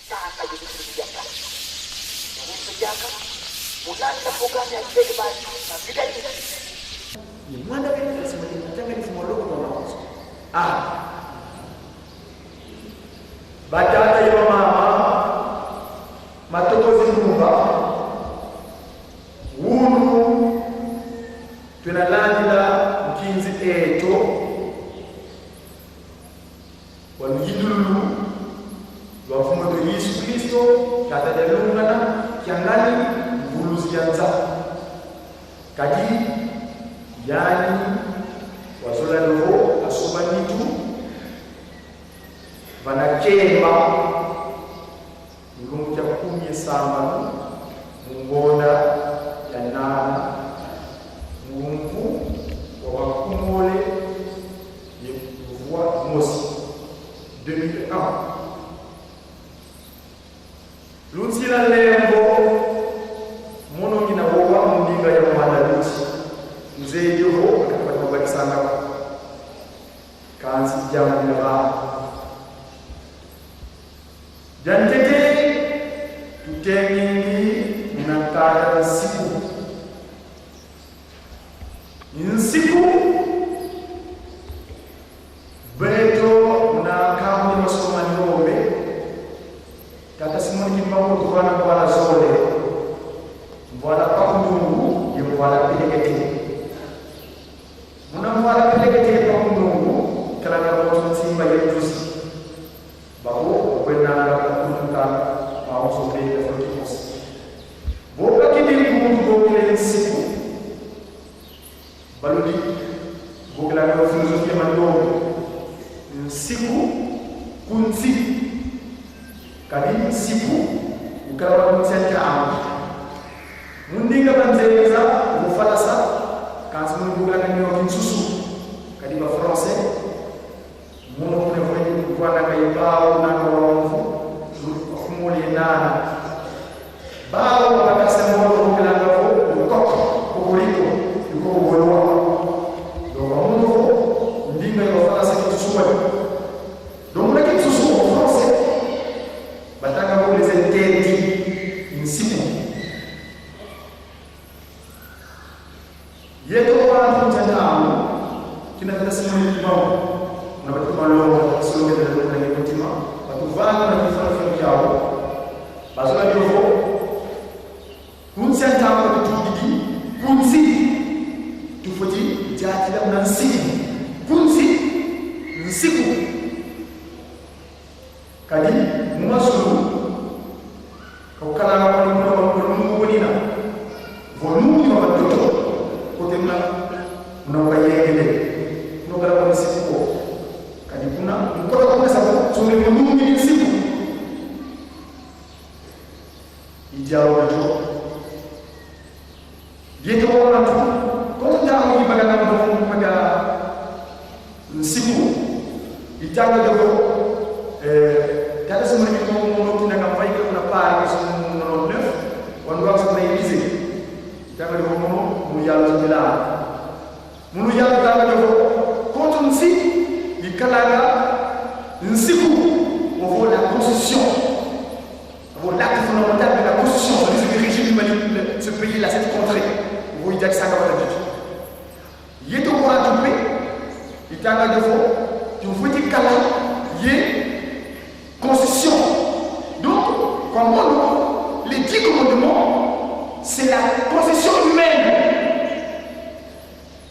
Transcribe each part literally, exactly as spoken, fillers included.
Tata Yesu Kristo diaka. Yesu diaka. Munana programme ya Big Bang na vida yetu. Ni mwana kani kasi mwenye matanga ni mwa loko kwa mawazo. Ah. Batata ye bamama, matokozi ndumba, wunu twena landila nkinzi eto wa luyindululu lwa Mfumu eto Yesu Kristo, Tata dialungana, Kiangani, Mvuluzi ya Nza. Kadi yani wazola vo asoba nitu vana Kemba, mu lumbu kia kumi ye sambanu, mu ngonda ya nana, mu mvu wa bakumole ye mvwa mosi, deux mille un. Lunsila lemvo, mono ngina wowa mu ndinga ya mwanda luti. Nzeye dio vo, akapata bakisanga. Kansi diambu dia ba. Diantete, tutengingi muna nkanda nsiku. Nsiku, beto muna nkambu ya masomo ma ndombe, Tata Simon Kimbangu tuvana mvwala zole, mvwala pakundungu ye mvwala pelekete. Muna mvwala pelekete ye pakundungu, kalanga moto nsimba ye nduzi. Babo, kwenanga kukulunga, mawonso mbele ya foki mosi. Bo bakidi nkundu bokele nsiku. Baludi, bokela na filosofia ya mandombe. Nsiku, ku nsi. Kadi nsiku, ukala wa ku nsi ya ntangu. Mu ndinga banzenza, mu falasa, kansi mu bokela na nio kinsusu. Kadi ba français, mono kuna vwene kuvana ka ye bawu na ka wa mvu, kumole nana. Bawu bakasa mono kukelanga vo, le coq, kokoriko, le kokoriko. Donc, mono vo, ndinga yo fana se kinsusu wa. Donc, muna kinsusu, en français, batanga vo les interdits, nsiku. Yeto wantu ntantamu, kina Tata Simon Kimbangu, muna batatu malonga, solo kete na lona ye mutima, batuvana na kifana fana kiawu, bazola dio vo, ku nsi ya ntangu tutudidi, ku nsi, tufweti diatila muna nsiku, ku nsi, nsiku. Kadi, mu mazulu, ka kukala kwa ni muna kwa muna muna muna. Vo nungu ni wa ntoto, kote muna, muna kwa yengele. Muna kala kwa nsiku ko. Kadi kuna, mkola kuna sabu, songe vo nungu ni nsiku. I dialogue dio. Yeto wantu, konso ntangu ibaka na mbomu mpaka nsiku, itanga dio vo, eh, Tata Simon Kimbangu mono kina kampai kuna Paris, mu nonante-neuf, wandwa kuna Élysée. Itanga dio vo mono, mu yalo zibila. Mono yalo tanga dio vo, konso nsi, ikalanga nsiku, ovo la constitution. Vo l'acte fondamental de la constitution, c'est-à-dire le régime humain de ce pays-là, cette contrée. Vo i diakisanga bana bitu. Yeto wantu mpe, itanga dio vo, tufweti kala ye constitution. Donc, kwa mono, les dix commandements, c'est la constitution humaine.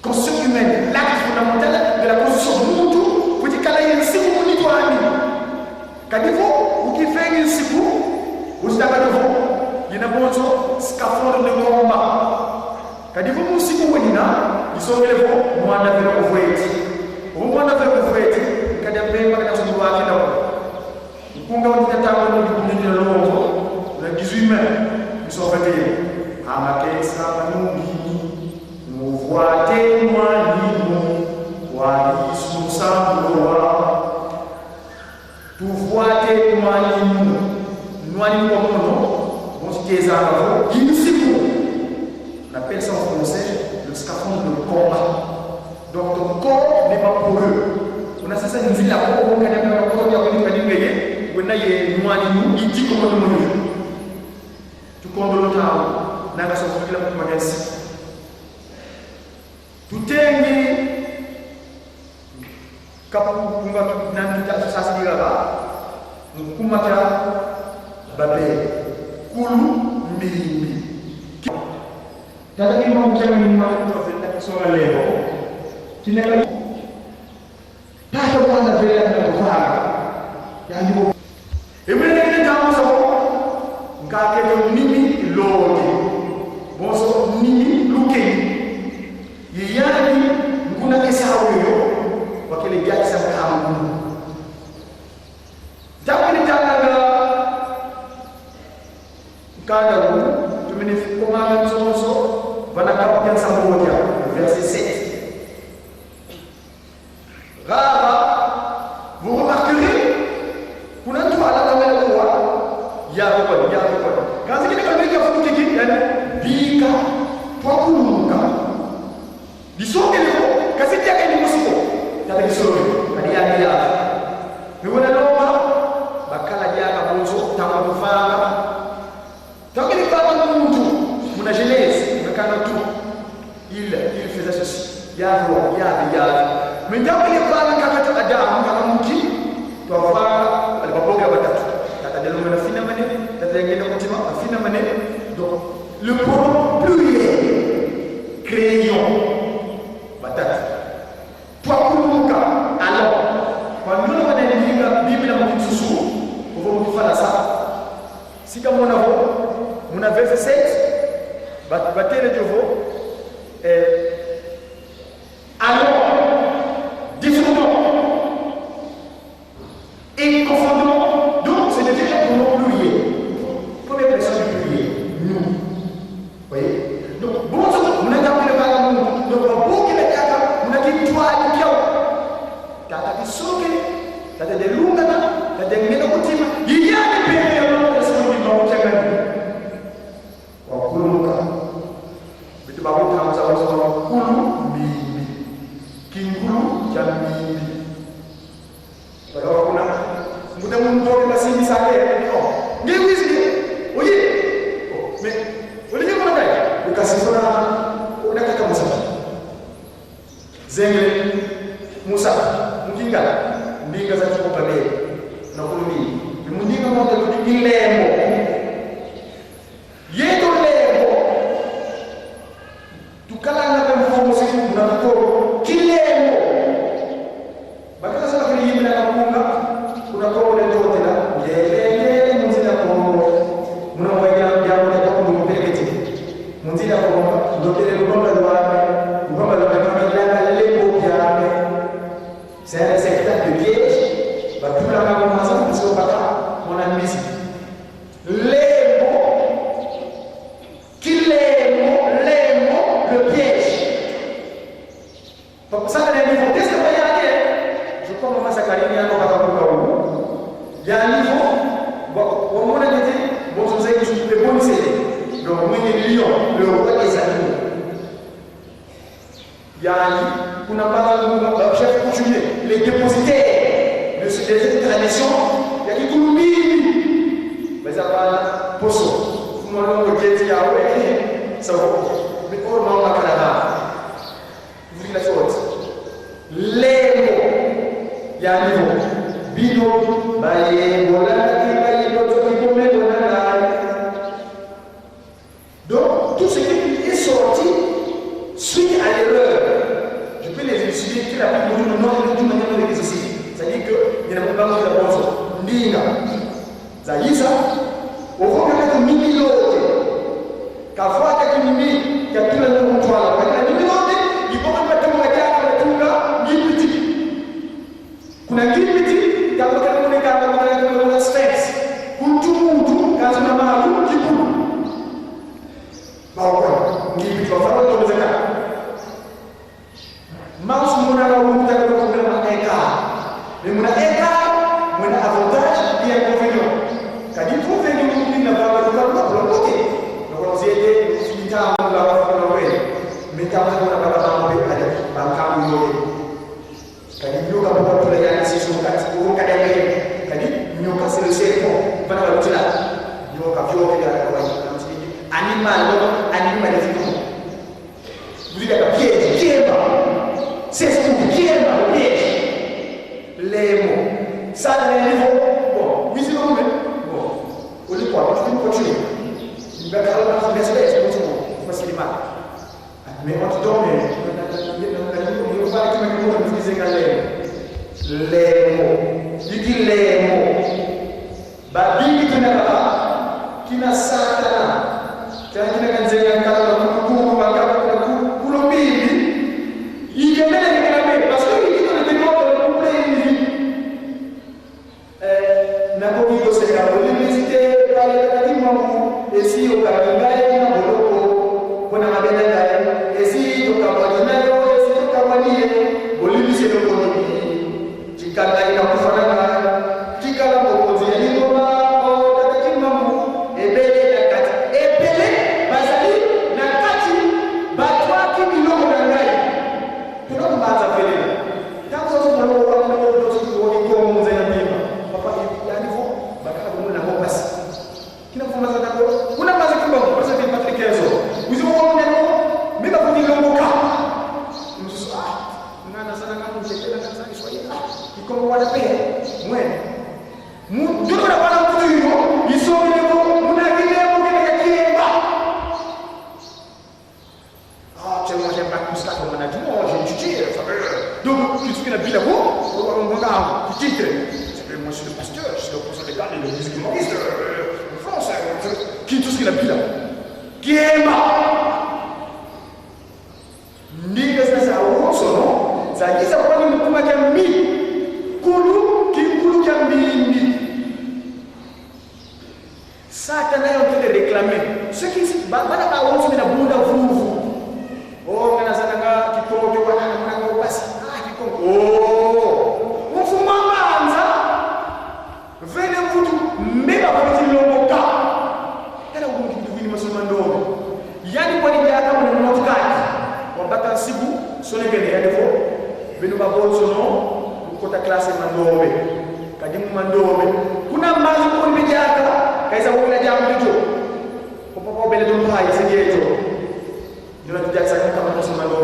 Constitution humaine, l'acte fondamental de la constitution. Muntu, fweti kala ye nsiku mu nitu andi. Kadi vo, ukifengi nsiku, utitanga dio vo, yina bonso, scaphandre de combat. Kadi vo mu nsiku wenina, isongele vo, mwanda vela uvweti. Vo mwanda vela uvweti, kadi a Mpemba kana sundwa kina vo. Nkunga wa ntantamu ni kunini na longo, na dix-huit mai, mu cent vingt et un. Amakesa manungi, mu vwate mwaninu, wa Yesu musambu wa. Tuvwate mwaninu, mwaninu kwa mono, bon, si teza avo, insiku. On appelle ça en français le scaphandre de combat. Donc ton corps n'est pas poreux. On a ça, ça nous dit la peau, on a la peau, on a une famille, Kwenda ye nwani nu iti ko mono mono. Tukondolo ntawu, nanga so kukila ku kuma nsi. Tutengi kapu kunga nani ta sasi dira ba. Mu kuma kia babe. Kulu mbimbi. Tata Kimbangu kia Nima, profeta Kisonga Lebo. Kinaka Tata mwana vela na kuvanga. Yandi bo. Emene kene ntangu sa ko, nkakele nimi lodi. Bonso nimi lukeni. Ye yandi, nkuna Esau yo, wakele diakisa ntangu. Ntangu ni tanga nkanda wu, tumene komanga nsonso, vana kapu kia nsambodia, verset sept. Rara, vous remarquerez, kuna ntwala na mela kuwa, ya kwa, ya kwa. Kansi kile kambe kia futu kiki, yani, bika, twakulumuka. Disongele ko, kansi diaka ni mosi ko. Tata Kisonga, kadi ya ya. Ni wena lomba, bakala diaka bonso, ntangu kuvanga. Ntangu kele vanga muntu, muna Genèse, muna kanda tout. Il, il faisait ceci. Yave, yave, yave. Mais ntangu kele vanga kaka tu Adam, kaka muki, twavanga, ali babokela batatu. Tata dialu mena finamane, tata dia ngienda ku ntima, afinamane. Donc, le pronom pluriel, créons, batatu. Twakulumuka, allons. Kwa nyono wana ndinga Biblia mu kinsusu, ovo mu kifalansa. Si kamona vo, muna verset sept, ba-, batele dio vo, eh, allons, descendons. Et confondons, donc c'est déjà un pronom pluriel. Première personne du pluriel, nous. Vous voyez? Donc, bonso, muna ntangu kele vanga muntu, donc, babokele diaka, muna kintwadi kiau. Tata Kisonga, tata dia lungana, tata dia ngienda ku ntima, yiyani pele ya mwana ya soni maucha gani. Wakulumuka. Beto bakuta musa musa wakulu mbimbi. Kingulu kia mbimbi. Bala kuna. Mbuta muntu boke basimbi sake. Oh, nge wizi. Oye. Oh, mais, olingi kuna kai? Ukasi kuna, kuna kaka musa. Zengele, musa, mu Kingala, ndinga za tiko babele, na kulumi. Mu ndinga moja tudi kilembo. Yeto lembo. Tukalanga kwa mfumo si kuna tukoro. Kilembo. Bakala sala kili yimina na kunga, kuna Kongo dia Ntotela, ngelele, mu nzila Kongo. Muna mwa ya, ya, muna ya, muna mpelekete. Mu nzila Kongo, ndotele lubamba lwame, lubamba lwame, kama ilanga lembo kiame. C'est un réceptacle de piège, batulanga mu maza, parce que baka, mwana mbizi. Lembo, kilembo, lembo, le piège. Papa Saka na niveau, qu'est-ce que vous voyez? Je crois, maman Sakarine, il y a un papa pour vous. Il y a un niveau. Bon, au moins, on a dit, bon, je vous ai dit, je peux bon, c'est. Donc, moi, il est lion, le roi des animaux. Il y a un, on a pas le chef coutumier, les dépositaires de ce, de cette tradition, il y a qui tout le monde. Mais ça va, pour ça, vous m'avez dit, ah ouais, ça va. Mais oh non, on a Canada. Vukila sorte. Lembo. Yandi vo: Bino, baye, bolanda ki baye, boto ki bombe, bolanda. Donc, tout ce qui est sorti suite à l'erreur, je peux les élucider, qui la plus nous non, nous, nous, nous, les aussi. C'est-à-dire que, il y en a pas mal de bonnes. Ndinga. Zayisa, ovo kaka tu mimi lote. Kavwaka kimimi, kia tula no ntwala. Kaka mimi lote, iboka matunga kiaka matunga, ngipiti. Kuna ngipiti, kaka kaka mune kaka mune kaka mune Sphinx. Kuntu muntu, kazu na malu, kikulu. Bawa, ngipiti, wa faro ndo mzeka. Manso muna na wunta kwa kuna na écart. Mais muna écart, muna avantage et inconvénient. Kadi inconvénient, muna na baba luka kwa kwa kote. Donc, on zete, finita, muna wa kwa kwa. Mais kama kuna baba mambe, ale, bankamu yote. Kadi nyoka kwa kwa ya sisi wakati, kwa kwa ya. Kadi nyoka c'est le Animal, donc, animal, c'est tout. Vous dites, piège, kiemba. C'est tout, kiemba, le piège. Lembo. Ça, le niveau, bon, oui, c'est bon, mais, bon. Au départ, tu peux continuer. Il va faire la partie d'espèce, bon, c'est bon, facilement. Mais on te donne, il faut pas que tu me dises que lembo. Lembo. Il dit lembo. Babingi kina kaka, kina Satana, kina, kina kanzenga nkala na kulu kulu, bakaka kuna kulu, kulu mbimbi, ikemele kina be, parce que il dit que le démon dans le couple, il dit, eh, nakoki koseka, bolimbisi te, pale kati mwangu, esi okabinga ye na boloko, mpona mabe na ngai, esi tokabwani na yo, esi tokabwani ye, bolimbisi eloko nini? Tika ngai na kufa na ngai. Tikala mokonzi ya lingomba, o tata Kimbangu, ebele na kati. Ebele bazali na kati, batwaki biloko na ngai. Tuna kubanza velela. Ntango zozo na loko wana, na loko zozo, na loko Kongo, mzee na mpimpa. Papa, ya niveau, bakala kumuna na mpasi. Kina mfumu za ndako, kuna maza Kimbangu, maza Kimbangu Patrick Kenzo. Wizi kwa mwana, mimi bakuti longoka. Msusu, ah, ngana sana kama mtetela, ngana sana Kiswahili. Ah, Kikongo wana pe. Mwe. Mu-, ndio na bana mtu hiyo, isongi leo, muna kile, muna ya kiemba. Ah, tu sais, moi, j'aime pas comme ça, comme on a dit, moi, j'ai étudié, ça veut, donc, tu sais, la Bible, oh, oh, oh, oh, oh, titre. Ça veut, moi, je suis le pasteur, je suis le professeur de garde de musique maurice, euh, en France, euh, qui tout ce qu'il a dit là. Kiemba. Ndinga zina zawonsono, zayiza kwandi mu kuma kia mbi. Kulu, kinkulu kia mbimbi. Satana est en train de réclamer. Ce qui, ba-, bana bawonso bena bunda vuvu. Oh, ngana zana nga Kikongo, wana na mwana nga upasi. Ah, Kikongo. Oh. Mfumu a mbanza. Vele mvutu, mbe bakuti longoka. Tala ubu nki tukwini masomo ma ndombe. Yandi kwandi diaka muna noti kati. Wabaka nsiku, sonekene yandi vo: Beno bawonsono, lukota classe ma ndombe. Kadi mu ma ndombe. Kuna mbanza kwandi diaka, kayiza wila diambu dio. Papa obele tumpa, yise dieto. Ndiona tudiakisaka nkama na sima lo.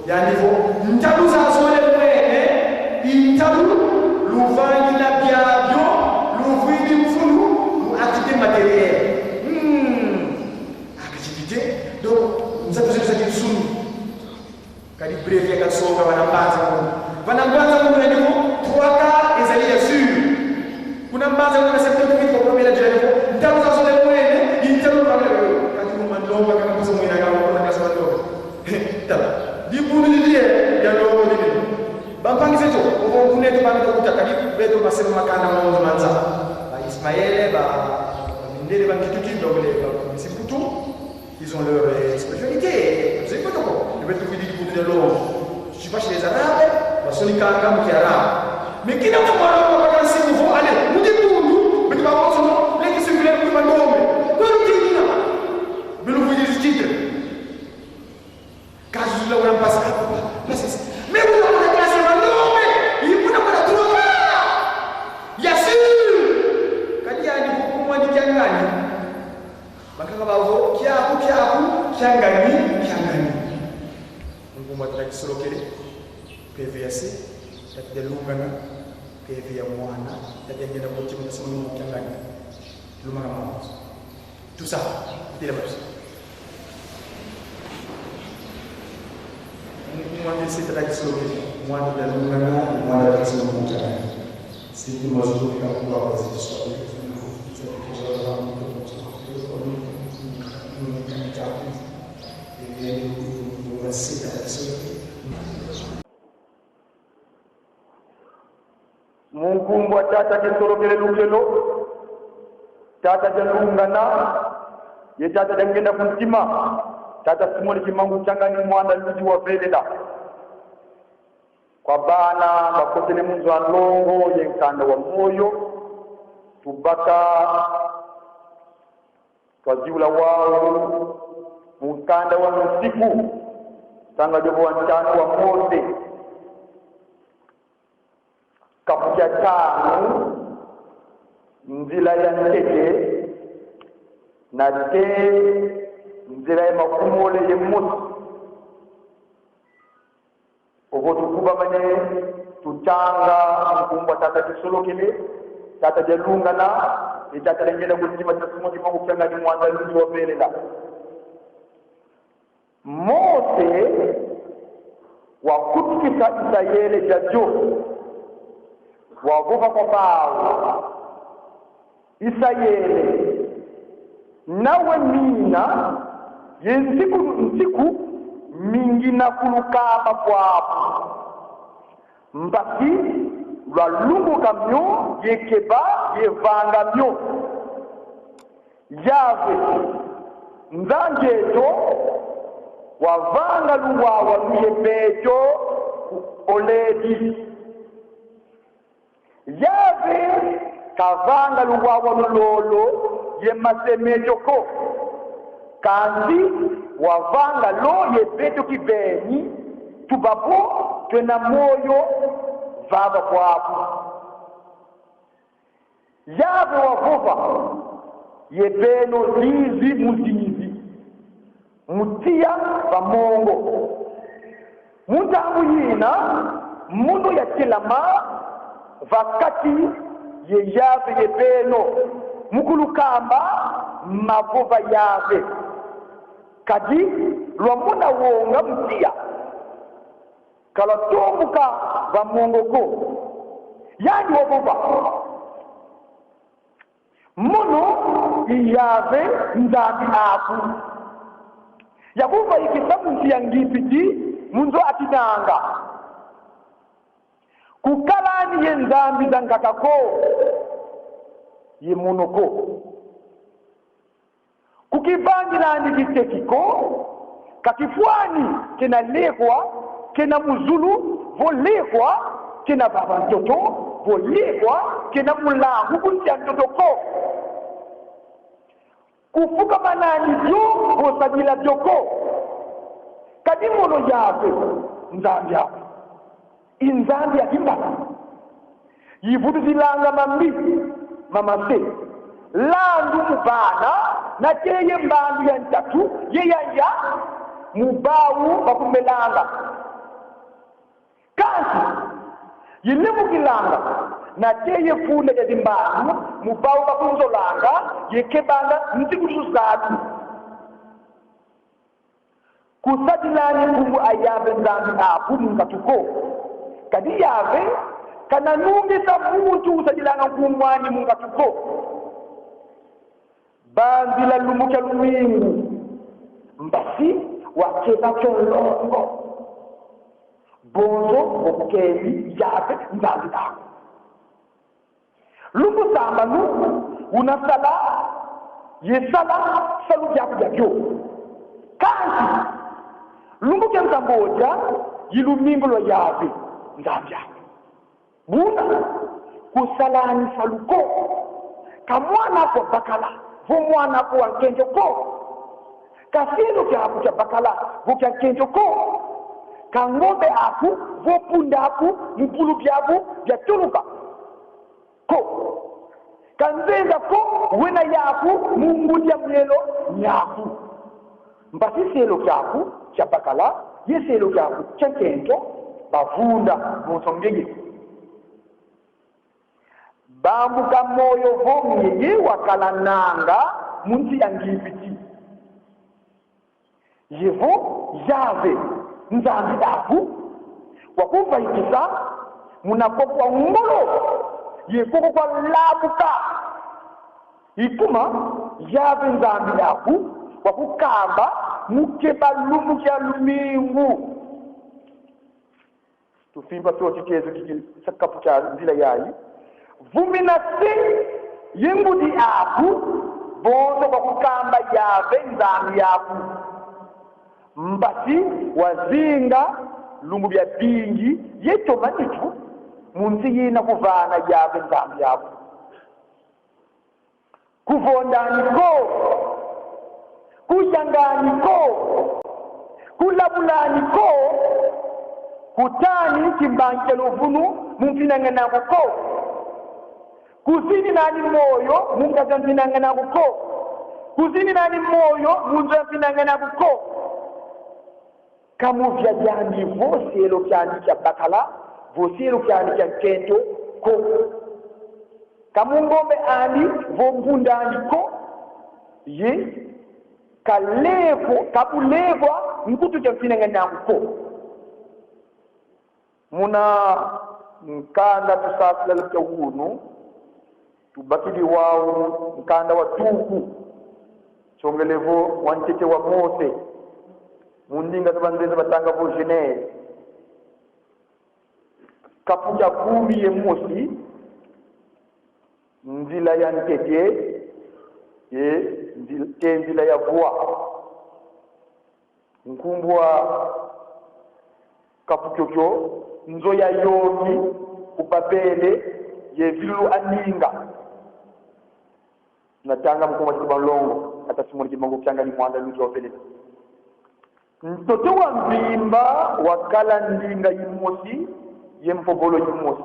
Yandi vo, ntalu zazole mwene, i ntalu luvangila biabio, luvwidi mfunu, mu activité matérielle. Hmm. Activité. Donc, nzatu zeto za kinsuni. Kadi bref ya kasonga vana mbanza mu. Vana mbanza mu yandi vo, trois quarts ezali ya sûr. Kuna mbanza kuna septante-huit kwa premier la jali vo, ntalu zazole mwene, i ntalu kwa mwene. Kadi mu ma ndombe, kaka mbuso mwina kama kuna kaso ma ndombe. Tala. Dibundu didi ye, ya ndombe didi. Bampangi zeto, ovo kuneto bambi kuta kadi, beto basema makanda ma manza. Ba Ismaele, ba, ba mindele, ba Kitutu, donc les, ba Misiputu. Ils ont leur, euh, spiritualité. Zeko toko. Ebe tuvwidi dibundu dia longo. Je suis pas chez les Arabes, basonikanga mu Kiarabe. Mais kina kwa kwa kwa kwa nsiku vo, allez, mu dibundu, beto bawonsono, leki circulaire mu ma ndombe. Kwa luti kina. Beno vwidi titre. Kazula wana mpasi, ah, papa, mpasi. Mais kuna kuna classe ma ndombe, i kuna kuna trois quarts. Ya sûr. Kadi yandi kukumwa ni kiangani. Bakaka bavo, kiaku, kiaku, kiangani, kiangani. Mu nkumbu a Tata Kisolokele, P V A C, Tata Dialungana, P V A Mwana, Tata Diangenda Botima, Tata Simon Kiangani. Lumana mama. Tout ça, écoutez la musique. Mu nkumbu a Tata Kisolokele, Mwana Dialungana, Mwana Tata Simon Kiangani. Sisi mazuri kama kwa wazi Kiswahili. Mu nkumbu a Tata Kisolokele Lukelo, Tata Dialungana, ye Tata Diangenda ku ntima, Tata Simon Kimbangu Kiangani, Mwanda Ludi wa Velela. Kwa bana bakotele mu nzo a longo ye nkanda wa moyo, tubaka twaziula wau mu nkanda wa Nsiku, sanga diovo wa ntanu wa Mose, kapu kia tanu, nzila ya ntete, nate Mole ye mosi. Ovo tukubamane, tutanga nkumbu a Tata Kisolokele, Tata Dialungana, ye Tata Lengela Kulima, Tata Simoki Moko Kiangani Mwanda Lundi wa Velela. Mose wakutukisa Isayele diadio, wavova kwa bawu: Isayele, nawe mina ye nsiku, nsiku mi ngina kulukamba kwaku, mbasi lwalunguka mio ye keba ye vanga mio. Yave, Nzambi eto, wavanga luwawanu ye beto ku Holebi. Yave kavanga luwawanu lolo ye mase meto ko, kansi wavanga lo ye beto kibeni, tubabo twena moyo vava bwabu. Yave wavova ye beno zizi mu zizi, mu tiya va mongo. Mu ntangu yina, mono yatelama va kati ye Yave ye beno, mu kulukamba mavova Yave. Kadi lwamona wonga mu tiya, ka lwatombuka va mongo ko. Yandi wavova: Mono i Yave Nzambi aku, yakuvaikisa mu nsi ya Ngipiti, mu nzo akinanga. Kukalani ye nzambi zankaka ko, ye mono ko. Kukivangilani kiteki ko, ka kifwani kena lekwa, kena mu zulu, vo lekwa kena vava ntoto, vo lekwa kena mu nlangu ku nsi a ntoto ko. Kufukamanani dio vo sadila dio ko. Kadi mono Yave Nzambi aku i Nzambi ya dimbata, yivutudilanga mambi ma mase. Landu mu vana, nate ye mbandu ya ntatu ye ya ya mu bawu bakumbelanga. Kansi yilemukilanga nate ye funda dia dimbandu mu bawu bakunzolanga ye kebanga nzikulusu zatu. Kusadilani nkumbu a Yave Nzambi aku mu nkatu ko. Kadi Yave kananungisa muntu usadilanga nkumbu ani mu nkatu ko. Banzila lumbu kia lumingu, mbasi wakeba kio nlongo. Bonso vo kukembi Yave Nzambi aku. Lumbu sambanu una sala ye sala salu diaku diadio. Kansi lumbu kia nsambodia i lumingu lwa Yave Nzambi aku. Buna, kusalani salu ko. Ka mwana aku wa bakala vo mwana aku wa nkento ko. Ka selo kiaku kia bakala vo kia nkento ko. Ka ngombe aku vo punda aku mu bulu biaku bia tuluka ko. Ka nzenza ko wena yaku mu ngudi ya mielo miaku. Mbasi selo kiaku kia bakala ye selo kiaku kia nkento bavunda bonso ngeye. Bambuka moyo vo ngeye wakalananga mu nsi ya Ngipiti. Ye vo Yave Nzambi aku wakuvaikisa muna koko kwa ngolo ye koko kwa lamuka. I kuma Yave Nzambi aku wakukamba mu keba lumbu kia lumingu. Tufimpa tio titezo kiki sa kapu kia nzila yayi. Vumina se ye ngudi aku, bonso bakukamba Yave Nzambi aku. Mbasi wazinga lumbu biabingi ye toma nitu mu nsi yina kuvana Yave Nzambi aku. Kuvondani ko, kuyangani ko, kulabulani ko, kutani kimbangi kia luvunu mu mfinangana aku ko, kuzinginani moyo mu nkazi a mfinangana aku ko, Kuzini nani moyo mu nzo ya mfinangana aku ko. Ka mu via diandi vo sielo kiandi kia bakala, vo sielo kiandi kia nkento ko. Ka mu ngombe andi vo mpunda andi ko. Ye ka levwa, ka bu levwa nkutu kia mfinangana aku ko. Muna nkanda tusasila lukya unu, tubakidi wau nkanda wa Tuku, nsongele vo wa ntete wa Mose, mu ndinga za banzenza batanga vo Genèse. Kapu kya kumi ye mosi, nzila ya ntete, ye nzil-, te nzila ya vwa. Nkumbu a kapu kyokyo, nzo ya yongi ku Babele ye vilulu a ndinga. Na tanga mu kuma tiki banlongo, Tata Simoni Kimbangu Kiangani Muanda Ludi wa velela. Ntoto wa mvimba wakala ndinga yimosi ye mpovolo yimosi.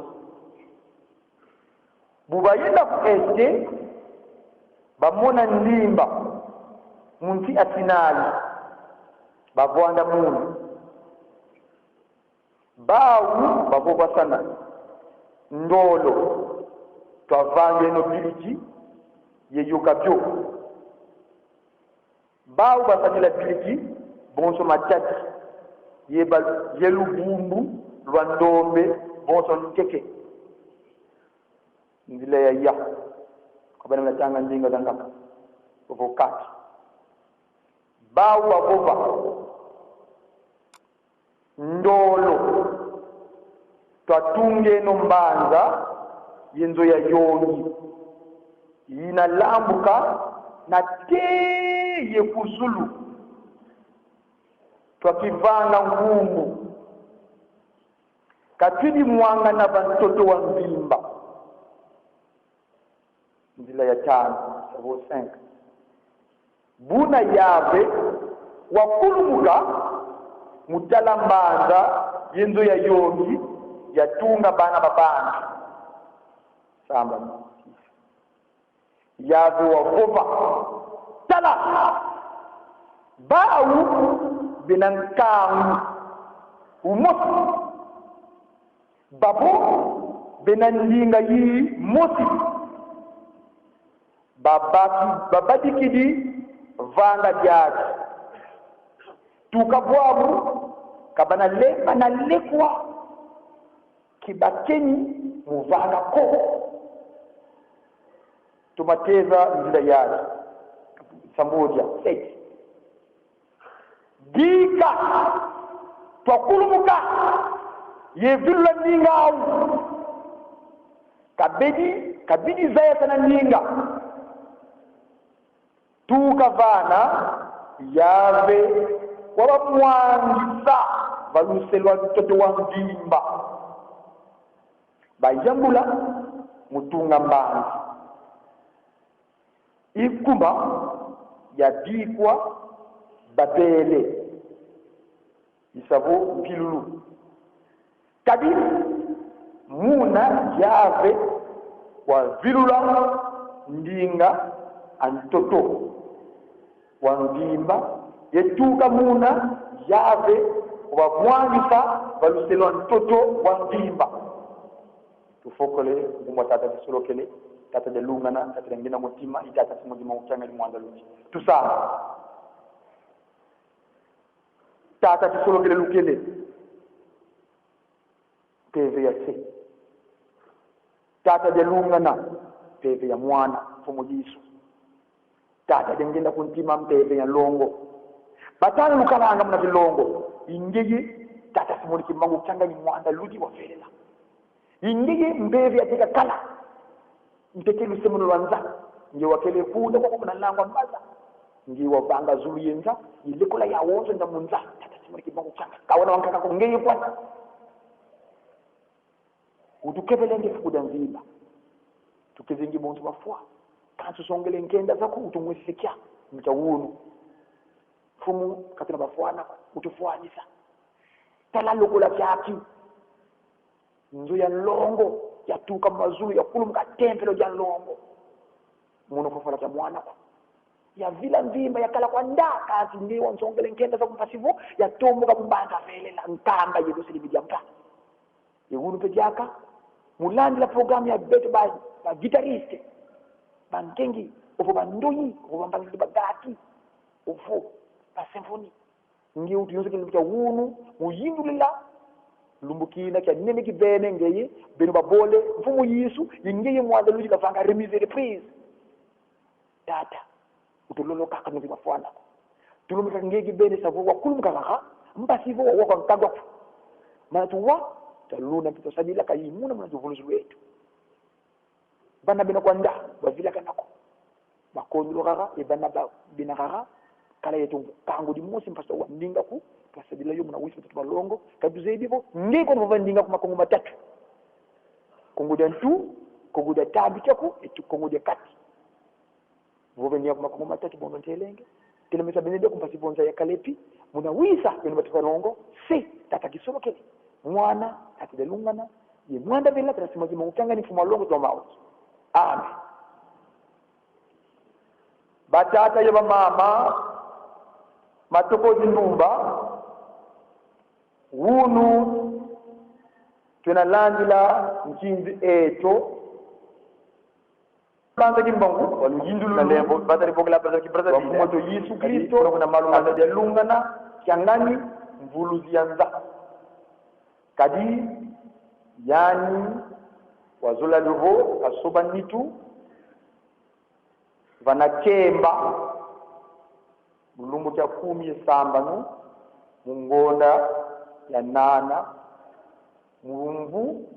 Bu bayenda ku Este, bamona ndimba mu nsi a Sinai, bavwanda munu. Bau bavovasana: Ndolo, twavangeno biliki ye yoka bio. Bau basadila biliki, bonso matadi, ye ba-, ye lubumbu lwa ndombe, bonso nteke. Nzila ya ya, kwa bana na tanga ndinga za nkaka, vo kati. Bau bavova: Ndolo, twatungeno mbanza ye nzo ya yongi, yina lambuka nate ye ku zulu. Twakivanga nkumbu, ka twidi mwangana va ntoto wa mvimba. Nzila ya tanu, vo cinq. Buna Yave wakulumuka mu tala mbanza ye nzo ya yongi yatunga bana ba bantu. Sambanu. Yave wavova: Tala! Bau bena nkangu umosi. Babo bena ndinga yimosi. Babaki-, babadikidi vanga diadi. Tuka bwabu, ka bana lemba na lekwa kibakeni mu vanga ko. Toma teza nzila yadi. Sambodia, sept. Dika, twakulumuka ye vilula ndinga au. Kabedi, kabidi zayasana ndinga. Tuka vana, Yave wabamwangisa va luse lwa ntoto wa mvimba. Bayambula mu tunga mbanza. I kuma yabikwa Babele, i sa vo mvilulu. Kadi muna Yave wavilula ndinga a ntoto wa mvimba, ye tuka muna Yave wabamwangisa va luse lwa ntoto wa mvimba. Tufokole nkumbu a Tata Kisolokele, Tata Dialungana, Tata Diangenda Mutima, i Tata Simoni Kimbangu Kiangani Muanda Ludi. Tusamba. Tata Kisolokele Lukele, mpeve ya se. Tata Dialungana, mpeve ya Mwana, Mfumu Yesu. Tata Diangenda ku ntima, mpeve ya nlongo. Batanu lukalanga muna kilongo. I ngeye Tata Simoni Kimbangu Kiangani Muanda Ludi wavelela. I ngeye mpeve ya teka kala. Ntete lusembeno lwa nza. Nge wakele kuna kwa kuna langwa maza. Nge wavanga zulu ye nza. Ye lekola yawonso nda mu nza. Tata Simoni Kimbangu Kiangani. Ka wena wankaka ko, ngeye kwani. Utukevelenge fuku dia mvimba. Tukezengi bonso bafwa. Kansi usongele nkenda zaku, utumwesese kya mu kya unu. Mfumu, ka tuna bafwana ko, utufwanisa. Tala lokola kyaki. Nzo ya nlongo yatuka mazulu, yakulumuka, tempelo dia nlongo. Mono fwafwala kya mwana ko. Yavila mvimba, yakala kwa nda, kansi nge wansongele nkenda za ku mpasi vo yatomboka mu mbanza velela, nkamba ye dosele bidia mpa. Ye wunu mpe diaka, mu landila programme ya beto ba, ba guitariste, bankengi, ovo bandoyi, ovo bambangi, bagaki, ovo ba symphonie. Nge utu yonso kele mbuta wunu, mu yindulila, lumbu kina kia nene kibeni ngeye, beno babole, Mfumu Yesu, ye ngeye Mwanda Ludi kavanga remise et reprise. Tata, utulolo kaka nungi mafwana ko. Tulumika ngeye kibeni sa vo wakulumuka kaka, mpasi vo wawa kwa nkagwa ko. Mana tuwa, twaluna mpe twasadila ka yi muna muna tuvuluzu lweto. Bana bena kwa nda, bavilakana ko. Bakondolo kaka, ye bana ba, bena kaka, kala yeto nkangu dimosi mpasi wa ndinga ko, twasadila yo muna wisa tatu malongo, ka tuzebi vo, nge kono vova ndinga ku makongo matatu. Kongo dia ntu, Kongo dia tabi tiaku, etu Kongo dia kati. Vova ndinga ku makongo matatu, bondo ntelenge. Telemesa bene dia ku mpasi vo nza yakala epi, muna wisa, beno batuka longo, se, tata Kisolokele. Mwana, tata Dialungana, ye Mwanda Vela, tata Simon Kimbangu, kiangani mfumu a longo toma ozo. Amen. Batata ye bamama, matokozi ndumba, wunu twena landila nkinzi eto. Mbanza Kimbangu, wa luyindulu na lembo, batari bokela Brazzaville, Brazzaville. Wa Mfumu eto Yesu Kristo, kuna malu ma Dialungana, kiangani, mvuluzi ya nza. Kadi, yani, wazola dio vo, kasoba nitu, vana Kemba, mu lumbu kia kumi ye sambanu, mu ngonda ya nana, mu mvu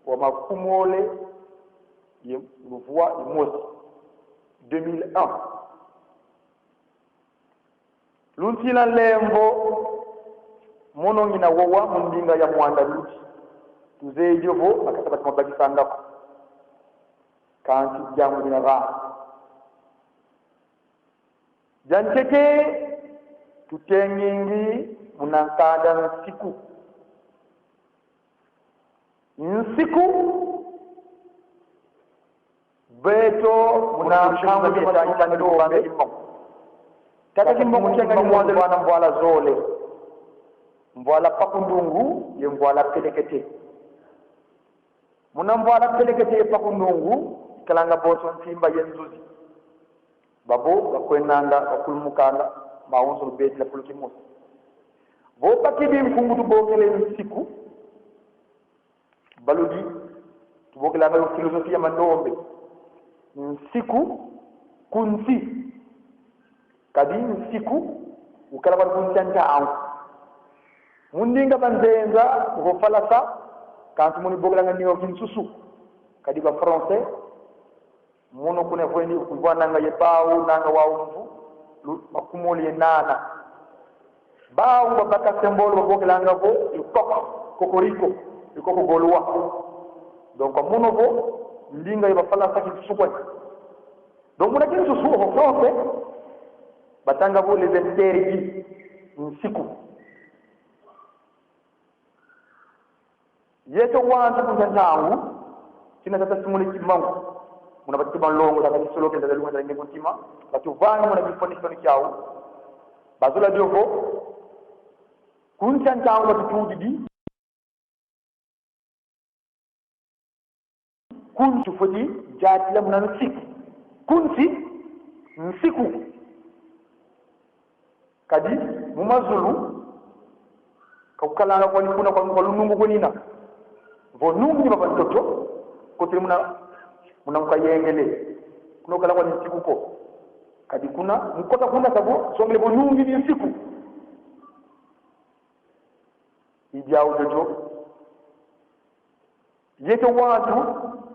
wa makumole ye luvwa ye mosi, deux mille un. Luntila lemvo, mono ngina wowa mu ndinga ya Mwanda Ludi. Tuzeyi dio vo, makasa bati mabakisanga ko. Kansi diambu dina va. Dia ntete, tutengingi muna nkanda nsiku. Nsiku, beto muna nkangu dia tata Kimbangu. Tata Kimbangu kiangani mwana mvwala zole. Mvwala pakundungu, ye mvwala pelekete. Muna mvwala pelekete ye pakundungu, ikalanga bonso nsimba ye nzuzi. Babo bakwenanga, bakulumukanga, mawonso lubetila fulu kimosi. Vo bakidi nkungu tubokele nsiku, baludi, tubokelanga yo filosofia ya mandombe. Nsiku, ku nsi. Kadi nsiku, ukala kwandi ku nsi a ntangu. Mu ndinga banzenza, vo falasa, kansi mono ibokelanga ndinga kinsusu. Kadi ba français, mono kuna vwendi, kuvwananga ye bawu, nanga wawu mvu, lu-, makumole ye nana. Bawu babaka sembolo babokelanga vo, le coq, cocorico, le coq gaulois. Donc, mono vo, ndinga ye ba falasa kinsusu kwani. Donc, muna kinsusu, vo français, batanga vo les interdits, nsiku. Yeto wantu ku ntangu, kina tata Simon Kimbangu, muna bati banlongo, tata Kisolokele, tata Lunga, tata Nge ku ntima, batuvanga muna kimfwanikifwani kiau, bazola dio vo, ku ntangu batutudidi, ku nsi tufweti diatila muna nsiku. Ku nsi, nsiku. Kadi, mu mazulu, ka kukalanga kwani kuna kwa, kwa lunungu kwenina. Vo nungu ni baba ntoto, kotele muna, muna nkayengele. Kuna kukala kwani nsiku ko. Kadi kuna, mu kota kuna sa vo, songele vo nungu ni nsiku. I diau diodio. Yeto wantu,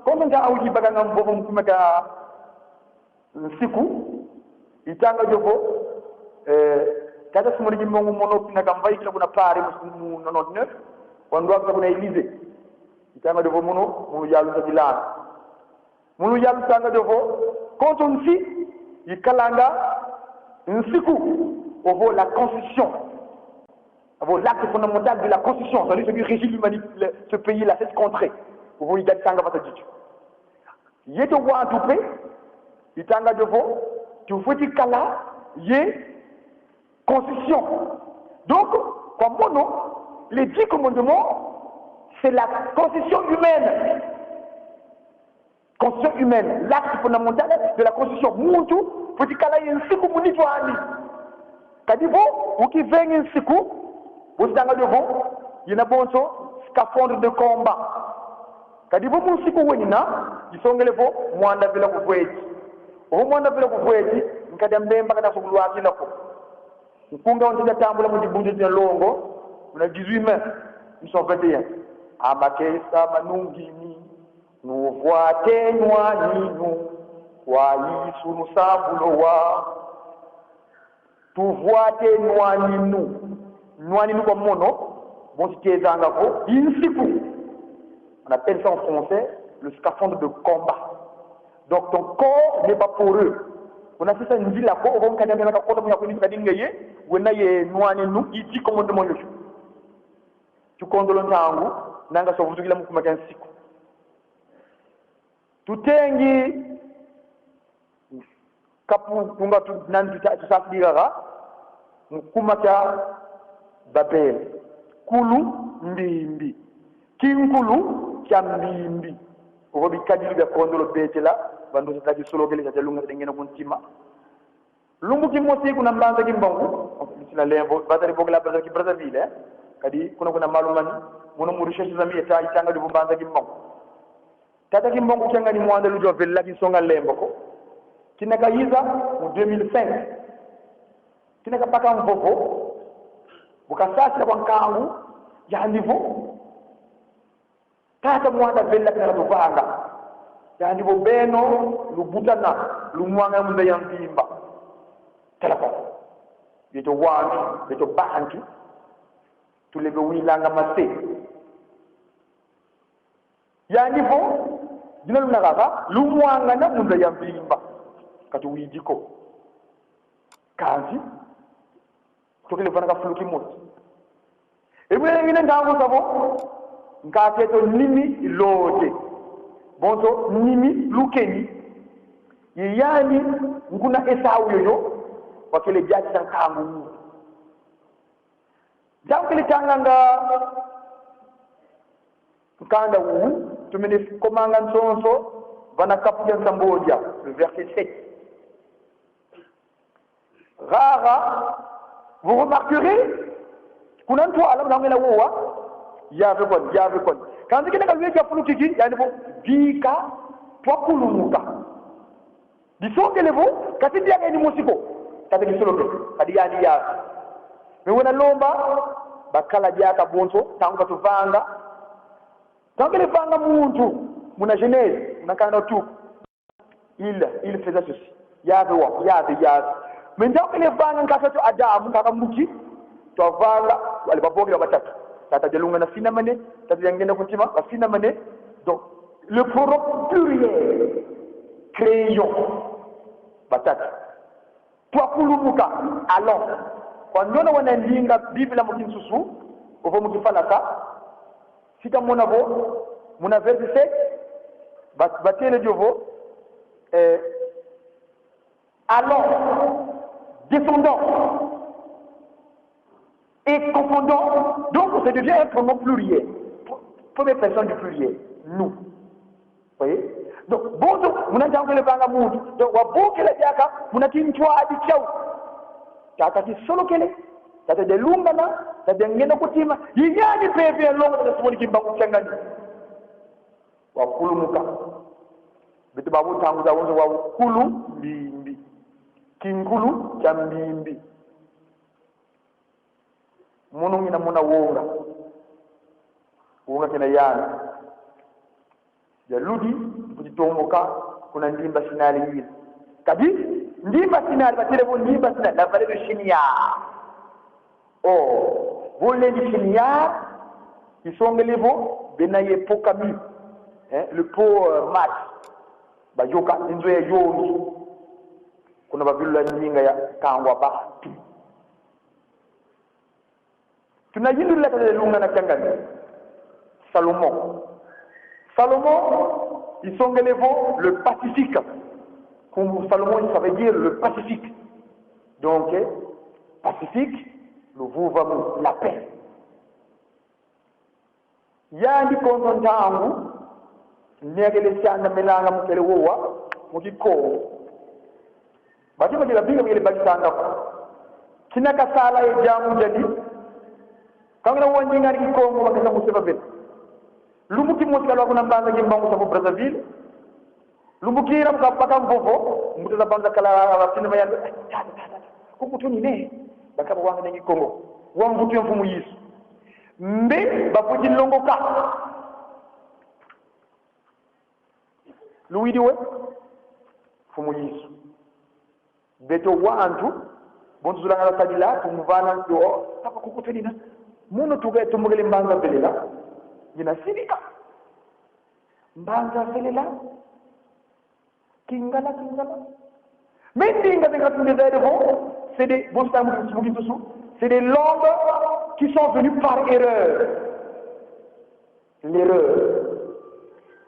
konso ntangu ibakanga mvovo mu kuma kia nsiku, itanga dio vo, eh, tata Simon Kimbangu mono kina kamvaikila kuna Paris mu, mu nonante-neuf, wandwakisa kuna Élysée. Itanga dio vo mono, mu yalu za bilanga. Munu ya lutanga dio vo, konso nsi ikalanga nsiku, ovo la constitution. Ovo l'acte fondamental de la constitution, c'est-à-dire ce qui régit l'humanité, le, ce pays-là, cette contrée. Ovo idadisanga vata didio. Yeto wantu mpe, itanga dio vo, Tufweti kala ye constitution. Donc, kwa mono, les dix commandements, c'est la constitution humaine. Constitution humaine, l'acte fondamental de la constitution. Muntu fweti kala ye nsiku mu nitu andi. Kadi vo ukivengi nsiku, vo tanga dio vo, yena bonso scaphandre de combat. Kadi vo mu nsiku wenina, disongele vo mwanda vela kuvweti. Ovo mwanda vela kuvweti, nkadi a mbemba kana sokulwakila ko. Nkunga wa nzila tambula mu dibundu dia longo, muna dix-huit mai mille neuf cent vingt et un. Amakesa manungini, nuvwate nwaninu, kwa Yesu lusambulu wa. Tuvwate nwaninu. Nwaninu kwa mono, bon, si tezanga vo, i nsiku. On appelle ça en français le scaphandre de combat. Donc ton corps n'est pas poreux. Kuna sisa nzila ko, ovo nkadi a mbemba kakota mu ya kwini kadi ngeye, wena ye nwaninu, i dix commandements yoyo. Tukondolo ntangu, nanga so vutukila mu kuma kia nsiku. Tutengi kapu kunga tu, nani tuta-, tusasidikaka, mu kuma kia Babele. Kulu mbimbi. Kinkulu kia mbimbi. Ovo bikadilu bia kondolo betela, bandu tata kisolokele, tata lunga, tata ngena ku ntima. Lumbu kimosi kuna Mbanza Kimbangu, sina lembo, batadi bokela Brazza-, ki Brazzaville, eh? Kadi kuna kuna malu mani, mono mu recherche zami eta itanga dio vo Mbanza Kimbangu. Tata Kimbangu kiangani mwanda ludio vela kinsonga lembo ko. Kina kayiza mu deux mille cinq. Kina kabaka mvovo. Bu kasasila kwa nkangu, yandi vo: Tata, mwanda vela kina katuvanga. Yandi vo: Beno lubutana, lumwangana mu nza ya mvimba. Tala kwa. Beto wantu, beto bantu, tulembwilanga mase. Yandi vo: Dina luna kaka, lumwangana mu nza ya mvimba. Katuwidi ko. Kansi, tukele vana ka fulu kimosi. E muna ngina ntangu sa vo, nkaka eto Nimi Lode. Bonso Nimi Lukeni. Ye yandi, nkuna Esau yoyo, wakele diatisa nkangu. Ntangu kele tanganga nkanda wu, tumene komanga nsonso, vana kapu dia Nsambodia, le verset sept. Rara, vous remarquerez, kuna ntwala, muna ngela wowa, Yave kwani, Yave kwani. Kansi kina kalweki a fulu kiki, yandi vo: Bika twakulumuka. Disongele vo, kasi diaka yandi mosi ko. Tata kisolokele, kadi yandi Yave. Mais wena lomba, bakala diaka bonso, ntangu katuvanga. Ntangu kele vanga muntu, muna Genèse, muna nkanda tuku. Il, il faisait ceci. Yave wa, Yave, Yave. Mais ntangu kele vanga nkaka eto Adamu, nkaka mbuki, twavanga, wale babokela batatu. Tata Dialungana afinamane, tata Diangenda ku ntima afinamane. Donc, le pronom pluriel, crayon, batatu. Twakulumuka, allons. Kwa ndiona wena ndinga Biblia mu kinsusu, ovo mu kifalasa, si kamona vo, muna verset sept, ba-, batele dio vo, eh, allons, descendons, et confondons. Donc, ça devient un pronom pluriel. Pr-, première personne du pluriel, nous. Vous voyez? Donc, bonso, muna ntangu kele vanga muntu. Donc, wabokela diaka, muna kintwadi kiau. Tata kisolokele, tata Dialungana, tata Diangenda ku ntima, ye yandi mpeve ya longo, tata Simoni Kimbangu kiangani. Wakulumuka. Beto babu ntangu zawonso wa kulu mbimbi. Kinkulu kia mbimbi. Mono ngina muna wonga. Wonga kina yandi. Yaludi, mputi tomboka, kuna ndimba Sinai yina. Kadi, ndimba Sinai, batele vo ndimba Sinai, la vallée de Shinar. Oh, vo lendi Shinar, isongele vo, bena ye po kami, hein, le po, euh, mat. Bayoka, inzo ya yongi. Kuna bavilula ndinga ya kangwa bantu. Tuna yindula tata Lunga na kiangani. Salomon. Salomon, isongele vo le pacifique. Nkumbu Salomon, ça veut dire le pacifique. Donc, eh, pacifique, luvuvamu, la paix. Yandi konso ntangu, ntekele sianda melanga mu kele wowa, mu Kikongo. Bati bakila binga bakele bakisanga ko. Kina kasala ye diambu diadi. Kangina wandinga ni Kikongo, bakesa museba bena. Lumbu kimosi kalwa kuna mbanza Kimbangu sa vo Brazzaville. Lumbu kina mu kabaka mvovo, mbuta za banza kala basina mayando. Tata, tata, tata. Kuku tunine. Bakaba wanga nengi Kongo. Wa mvutu ya Mfumu Yesu. Mbe bafweti longoka. Luwidi we? Mfumu Yesu. Beto wantu, bonso tuzolanga sadila, tumuvana ndio, oh, papa kuku tunina. Mono tuke tumbukele mbanza velela. Yina sibika. Mbanza velela. Kingala, Kingala. Mais ndinga zinga tunde zaidi vo, c'est des, bon, c'est un mot, c'est des langues qui sont venues par erreur. L'erreur.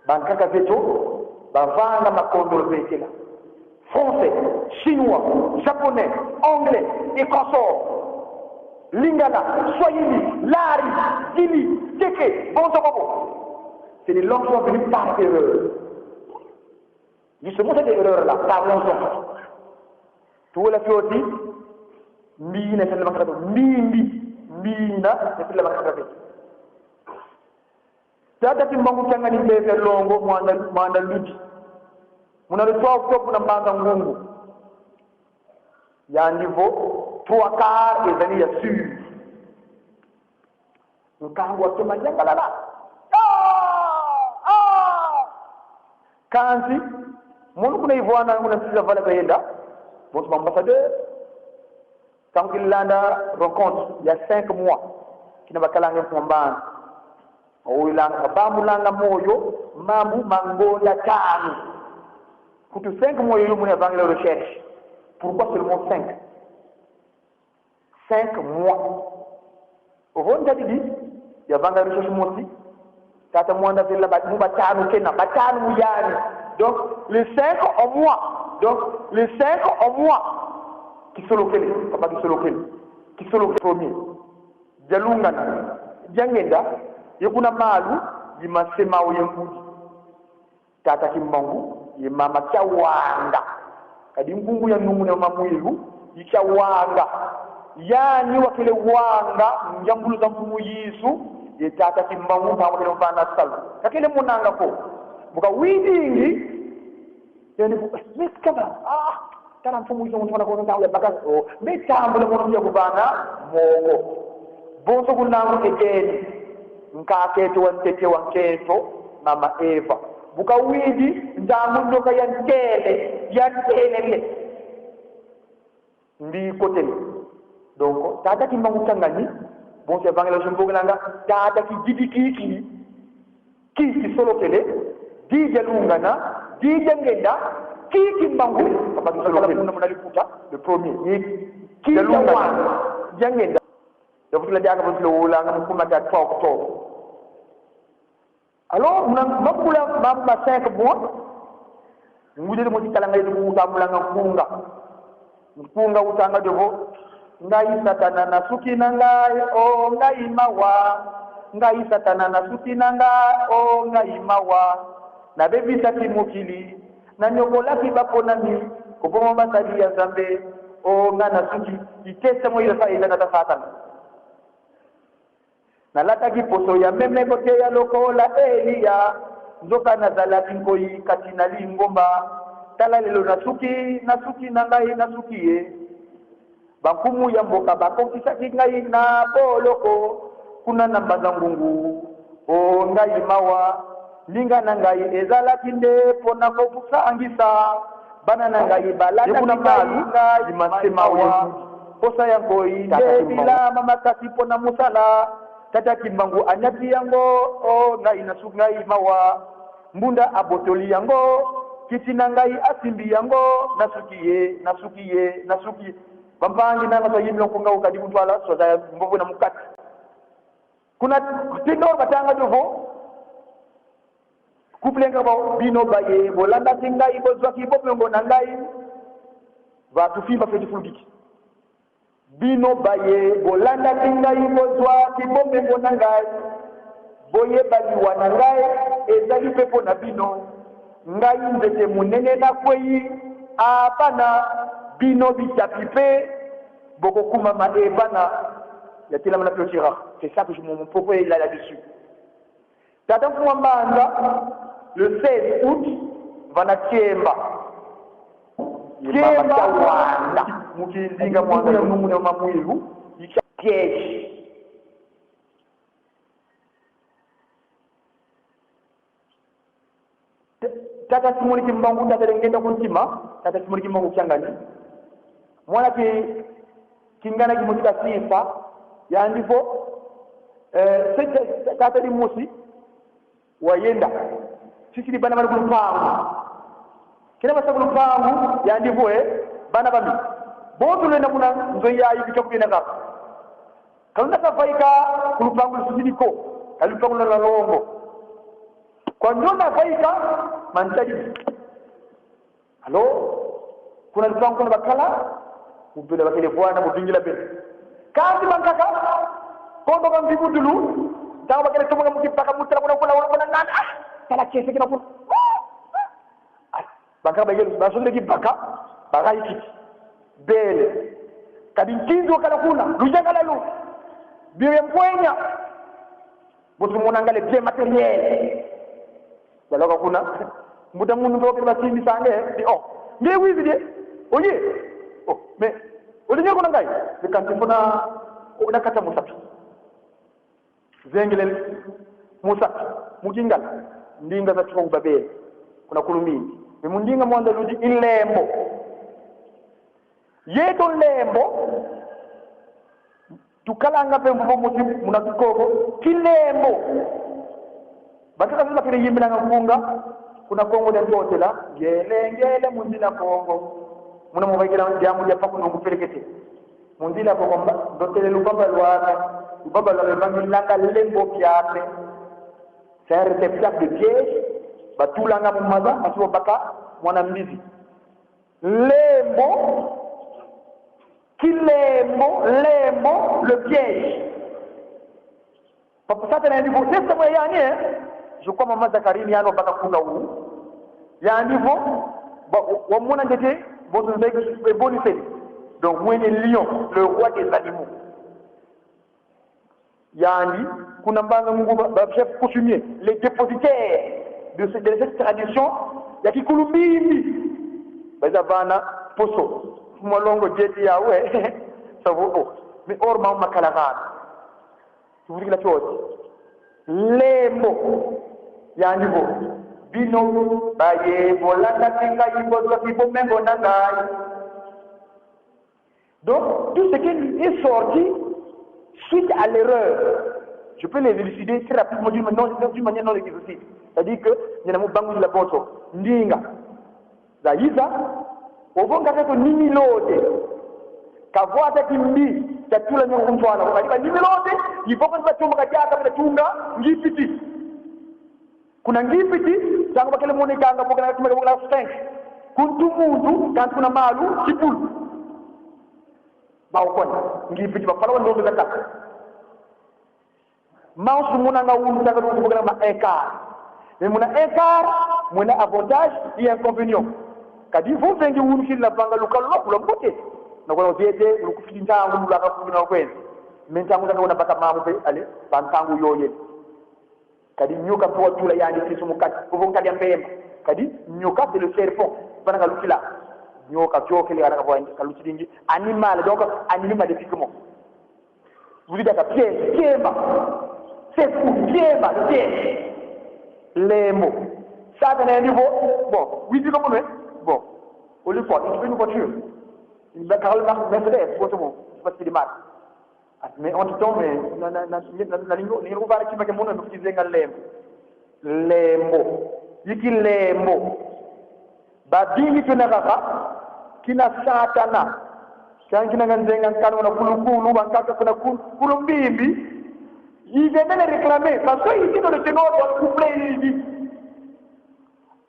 Bankaka zeto, bavanga makondolo zekela. Français, chinois, japonais, anglais, écossais, lingala, swahili, lari, dili, teke, bonso bobo. C'est des langues qui sont venues par erreur. Justement, cette erreur-là, parlons-en. Tuwela fioti, mbina sala makaka, mbi, mbi, mbina sala makaka. Tata Kimbangu Kiangani Mpeve Longo, Mwanda, Mwanda Ludi. Muna le trois octobre na Mbanza Ngungu. Yandi vo, trois quarts ezali ya sûr. Nkangu atoma yangalala. Ah! Ah! Kansi, mono kuna ivwanda, kuna sisa vala kayenda. Bonso ba ambassadeur. Ntangu kilanda rencontre ya cinq mois. Kina bakalanga mfumbana. Oyilanga, bambulanga moyo, mambu ma ngonda tanu. Kutu cinq mois yoyo muna yavangila recherche. Pourquoi seulement cinq? Cinq mois. Ovo ntadidi, yavanga recherche mosi. Tata Mwanda Velela ba, mu batanu kena, batanu mu yani. Donc, les cinq au moins. Donc, les cinq au moins. Kisolokele, papa Kisolokele. Kisolokele premier. Dialungana, Diangenda, ye kuna malu, ye mase mau ye ngudi. Tata Kimbangu ye mama Kiawanga. Kadi nkumbu ya nungu na mamwilu, i Kiawanga. Yani wakele wanga, ngiambulu za Mfumu Yesu, ye tata Kimbangu, mpambu kele mvana salu. Kakele monanga ko. Bu kawidingi, yani bu, mais kaba, ah, tala Mfumu Yesu, mwana kwa ntangu ya baka, oh, mais tambula mono ya kuvana, moko. Bonso kunangu Edeni. Nkak'eto wa ntete wa nkento, mama Eva. Bu kawidi, ntangu ndoka ya ntele, ya ntelele. Ndi kotele. Donc, tata Kimbangu Kiangani, bonso yavangila jumbokelanga, tata Kididi kiki, ki Kisolokele, di Dialungana, di Diangenda, ki Kimbangu, papa Kisolokele. Muna, muna liputa, le premier, ye ki Dialungana, Diangenda. Yavutula diaka vutula wulanga mu kuma kia trois octobre. Alors, muna mabula ma, ma cinq mois, ngudi mosi kalanga yetu kutambulanga nkunga. Nkunga utanga devo, ngai Satana nasuki na ngai, oh ngai mawa. Ngai Satana nasuki na ngai, oh ngai mawa. Nabebisaki mokili, nanyokolaki baponami, koboma basali ya Nzambe, oh ngai nasuki. Itesa mo ile fa eza na ta Satana. Nalataki poso ya meme koteya lokola Eliya, nzoka nazalaki nkoi kati na lingomba. Tala lelo nasuki, nasuki na ngai, nasuki ye. Bankumu ya mboka bakokisaki ngai na boloko, kuna na Mbanza Ngungu. O ngai mawa, ndinga na ngai ezalaki nde mpo na kobusangisa bana na ngai, balakaki ngai malu, ngai mawa. Posa ya nkoi nde bilama makasi mpo na mosala. Tata Kimbangu anyati yango, o ngai nasuki, ngai mawa. Mbunda abotoli yango, kiti na ngai asimbi yango, nasuki ye, nasuki ye, nasuki ye. Bampangi nanga twayimbila nkunga ukadi kuntwala, swaza ya mbovu na mukati. Kuna Tinor batanga devo. Couple nga bo, bino baye, bo landa ti ngai, bo zwa ki bo mengo na ngai. Va tufimba feti fulukiki. Bino baye, bo landa ti ngai, bo zwa ki bo mengo na ngai. Bo yeba liwa na ngai, ezali mpe mpo na bino. Ngai nzete monene na kwei, a bana, bino bitapi mpe, bokokumama e bana. Ya tela mana pio tira. C'est ça que je, mon, mon propos est là, là-dessus. Tata Mfumu a Mbanza, le seize août, vana Kiemba. Kiemba, Kiemba, Kiwanda. Mu kindinga Mwanda Lumbu na Mamwilu, i kia piège. T-, Tata Simoni Kimbangu, Tata Lengenda ku ntima, Tata Simoni Kimbangu Kiangani. Mwana ki, kingana ki mutika sifa, yandi vo, eh, se, se, tata dimosi, wayenda. Sisidi bana bana ku lupangu. Kina basa ku lupangu, yandi vo, eh, bana bami. Bo tulenda kuna nzo yayi bika kubina kaka. Ka luna kavaika ku lupangu lusisidi ko, ka lupangu luna lwa longo. Kwa ndiona vaika, mantadi. Allô? Kuna lupangu kuna bakala, mu bela bakele vwanda, mu vingila bela. Kansi bankaka, kondo ka mvimutulu, ntangu bakele tomoka mu kibaka mu tala kuna, kuna, kuna, kuna nani, ah, tala kiese kina kuna. Ah, bankaka bayele, basongele kibaka, bagaikiti. Bele. Kadi nkinzi wakala kuna, luzangala lu. Bio ya mpwenya. Bo tumonanga les biens matériels. Baloka kuna. Mbuta muntu ndo kele basimbi sange, di, oh. Nge wizi die? Oye. Oh, mais, olingi kuna ngai? Di kanti mpo na, o, na kata musapi. Zengele musapi, mu Kingala. Ndinga za tuko babele. Kuna kulumini. Mais mu ndinga mwanda ludi i nlembo. Yeto nlembo, tukalanga mpe mvuvu muti muna Kikongo, kilembo. Bankaka zina bakele yimbilanga nkunga, kuna Kongo dia Ntotela, ngele, ngele, mu nzila Kongo. Muna mu vaikila diambu dia paku nungu pelekete. Mu nzila Kongo mba, ndotele lubaba lwame, lubaba lwame vangilanga lembo kiame. C'est un réceptacle de piège, batulanga mu maza, masi wabaka mwana mbizi. Lembo, kilembo, lembo, le piège. Papa Satana yandi vo, c'est ça, yani, hein? Je crois, Maman Zacharie, ni yandi wabaka nkunga wu. Yandi vo, ba, wamona ntete, bonso nzeki, e boni seni. Donc, mwene lion, le roi des animaux. Yandi, kuna Mbanga Ngungu ba, ba chef coutumier, les dépositaires de ce, de cette tradition, ya Kikulumbimbi. Baza vana poso, mwa longo dieti yawu, ça vaut, oh. Mais or ma makalagana. Tuvudikila kioti. Lembo. Yandi vo. Bino baye, bo landa ti ngai, bo zwa ki bo mengo na ngai. Donc, tout ce qui est sorti suite à l'erreur, je peux les élucider très rapidement d'une ma-, non, d'une manière non exhaustive. C'est-à-dire que, nina mu bangu la bonso, ndinga. Zayiza, ovo nkaka to ni milode. Kavwata kimbi, kia tula nyoko ku ntwala. Kadi ba ni milode, ni voko ni batuma kadiaka, batunga Ngipiti. Kuna Ngipiti, ntangu bakele monekanga, bokela, bokela Sphinx. Kuntu muntu, kansi kuna malu, kibulu. Ba okona, Ngipiti, ba fala wa ndombe za kaka. Mansu monanga unu, tanga unu, bokela ma écart. Mais muna écart, mwena avantage et inconvénient. Kadi vo vengi unu kila vanga lukalu lwaku lwa mbote. Na kuna zete, lukufiki ntangu, lulaka kuna kwenda. Mais ntangu zaka kuna baka mamu pe, allez, ba ntangu yoye. Kadi nyoka mpe watula yandi kisu mu kati, ovo nkadi a mpemba. Kadi nyoka, c'est le serpent. Vana kalukila. Nyoka, kiokele, kana kwa kalukidingi. Animal, donc, animé maléfiquement. Vous dites à piège, kiema. C'est fou, kiema, piège. Lembo. Satana yandi vo, bon, oui, dis comme, bon. Au lieu quoi, il fait une voiture. Une Karl Marx Mercedes, autrement. Je sais pas si c'est des marques. Ah, mais entre-temps, mais, na, na, na, na, na, lingo, lingo vara kima ke mono, no kizenga lembo. Lembo. Yiki lembo. Babingi tuna kaka, kina Satana. Kiangi kina nga nzenga nkanu na kulukulu, bankaka kuna kulu, Kulumbimbi. Ils venaient les réclamer, parce que ici, dans le Ténor, dans le couplet, il dit,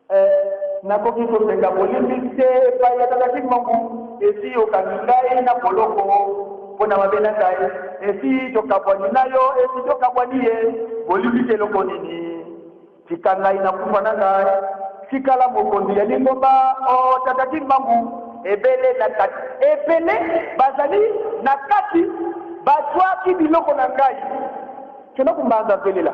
Eh, nakoki kosenga bolimbisi te epai ya Tata Kimbangu, esi okangi ngai na boloko mpo na mabe na ngai, esi tokabwani na yo, esi tokabwani ye, bolimbisi eloko nini? Tika ngai na kufa na ngai, tikala mokonzi ya lingomba, o Tata Kimbangu, ebele na kati. Ebele bazali na kati, bazwaki biloko na ngai. Kenda ku mbanza velela.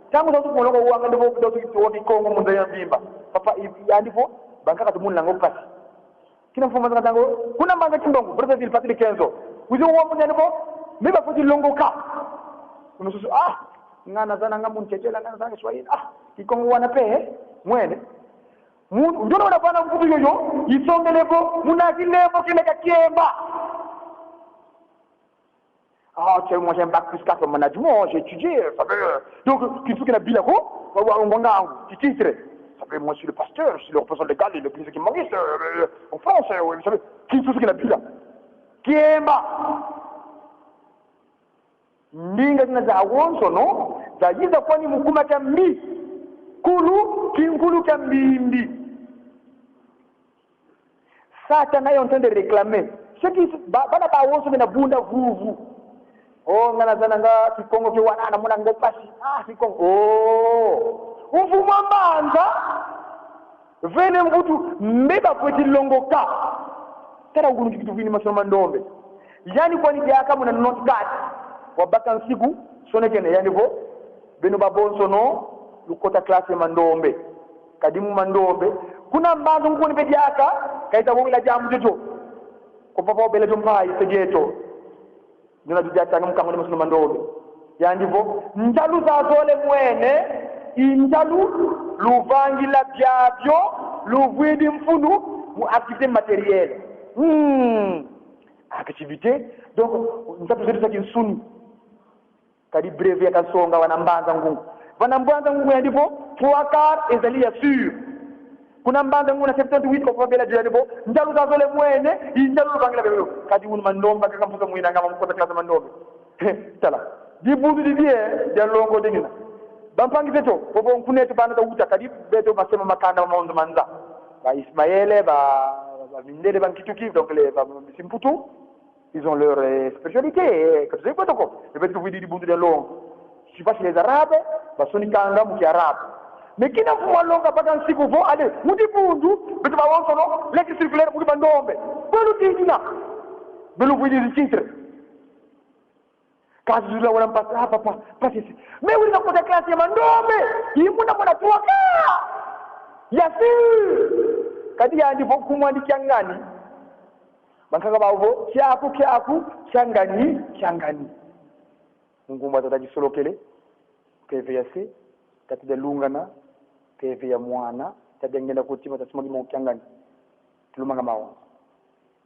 Ntango ozali kolonga wanga nde bo-, bo-, bo-, Kikongo mu nza ya mvimba. Papa, i-, yandi vo, bankaka tumoni nango mpasi. Kina mfumu mazaka ntango, kuna mbanza Kimbangu, Brazzaville, Patrick Kenzo. Wizi wa muna yandi vo, me bafweti longoka. Mosusu, ah, nga naza na nga mu ntetela, nga naza na Kiswahili. Ah, Kikongo wana mpe, eh, mwene. Mu-, ndiona wana vana mvutu yoyo, isongele vo, muna kilembo kina kia kiemba. Ah, tiens, moi j'ai un bac plus quatre en management, j'ai étudié, ça fait, euh, donc, kintu kina bila ko, wa, wa, ngwangangu, ti titre. Ça fait, moi je suis le pasteur, je suis le représentant légal de l'église kimbanguiste, euh, euh, en France, euh, oui, vous savez, kintu kina bila. Kiemba. Ndinga zina zawonsono, zayiza kwani mu kuma kia mbi. Kulu, kinkulu kia mbimbi. Satana est en train de réclamer. Ceux qui, ba-, bana bawonso bena bunda vuvu. Oh, nga naza na nga Kikongo ke wana, namona ngo mpasi. Ah, Kikongo. Oh. Mfumu a mbanza. Vene mvutu, me bafweti longoka. Tala wunu kikitu vini masono ma ndombe. Yandi kwani diaka muna nonante-quatre. Wabaka nsiku, sonekene yandi vo, beno babonsono, lukota classe ya mandombe. Kadi mu mandombe. Kuna mbanza ngu kwani mpe diaka, ka ita wongela diambu diodio. Ko papa obela dio mpai, se dieto. Ndiona dio diatanga mu kangula masono ma ndombe. Yandi vo, ntalu zazole mwene, i ntalu luvangila biabio, luvwidi mfunu mu activité matérielle. Hmm. Activité. Donc, ntalu zeto za kinsuni. Kadi brevet ya kasonga vana mbanza ngungu. Vana mbanza ngungu yandi vo, trois quarts ezali ya sûr. Kuna mbanza ngungu na septante-huit, ko vabela dio yandi vo, ntalu zazole mwene, i ntalu luvangila bebe. Kadi wunu mandombe, kaka mfuta mwina nga mu kota classe mandombe. Tala. Dibundu didi, eh, dia longo dingina. Bampangi zeto, bobo nkuneto bana ta wuta, kadi beto masema makanda ma maondo ma nza. Ba Ismaele, ba, ba Mindele, ba Nkituki, donc les, ba, ba Simputu. Ils ont leur, euh, spiritualité, eh, ka tuzeye kweto ko. Mais beto tuvwidi dibundu dia longo. Je sais pas si les Arabes, basonikanga mu Kiarabe. Mais kina mfumu a longo baka nsiku vo, allez, mu dibundu, beto bawonsono, lettre circulaire mu bandombe. Bo lutindina. Bo luvwidi titre. Ka zula wala mpasi, ah, papa, mpasi si. Mais wina kota classe ya mandombe, i muna muna tuwaka. Ya sûr. Kadi yandi vo nkumbu andi Kiangani. Bankaka bau vo, kiaku, kiaku, Kiangani, Kiangani. Mu nkumbu a Tata Kisolokele, mpeve ya se, Tata Dialungana, mpeve ya mwana, Tata Diangienda Kotima, Tata Simon Kimbangu Kiangani. Tulumanga mawa.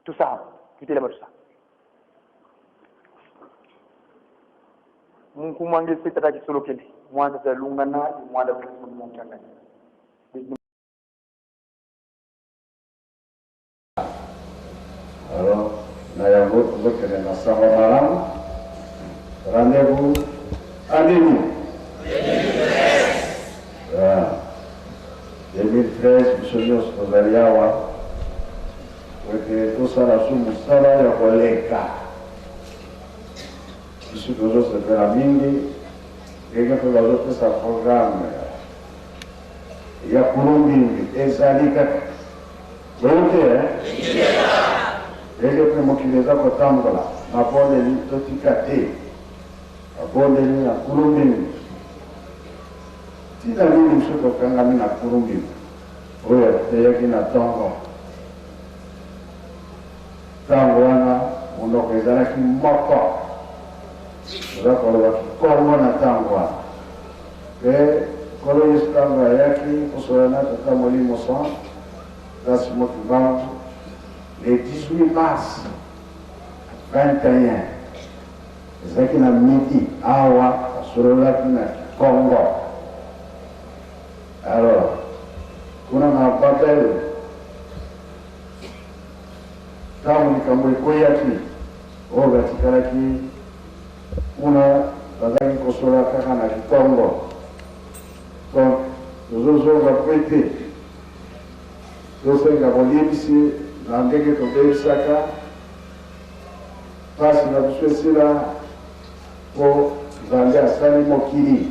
Tusa, tutelama tusa. Mu nkumbu a nge se Tata Kisolokele, mwana Tata Dialungana, mwana Tata Simon Kimbangu Kiangani. Alors, na yango, tozokende na sango malamu. Rendez-vous à nini? Ah, deux mille treize, biso nyonso tozali awa. Wete tosala su mosala ya koleka. Biso tozosepela mingi, ndenge mpe bazopesa programme ya Kulumbimbi ezali kaka. Boye te, eh? Ndenge mpe mokili eza kotambola, mabondeli totika te. Mabondeli na Kulumbimbi. Ntina nini biso tokangami na Kulumbimbi? Oyo teyaki na tongo. Ntango wana, monoko ezalaki moko. Toza koloba Kikongo na ntango wana. Mpe Nkolo Yesu ntango ayaki kosolola na Tata Molimo Santu, Tata Simon Kimbangu, le dix-huit mars vingt et un, ezalaki na midi, awa asololaki na Kikongo. Alors, kuna na Babel, ntango likambo ekweyaki, oyo batikalaki kuna bazalaki kosolola kaka na Kikongo. Donc, tozozonga kwe te. Tosenga bolimbisi na ndenge tobebisaka, mpasi na biso esila, mpo Nzambe asali mokili,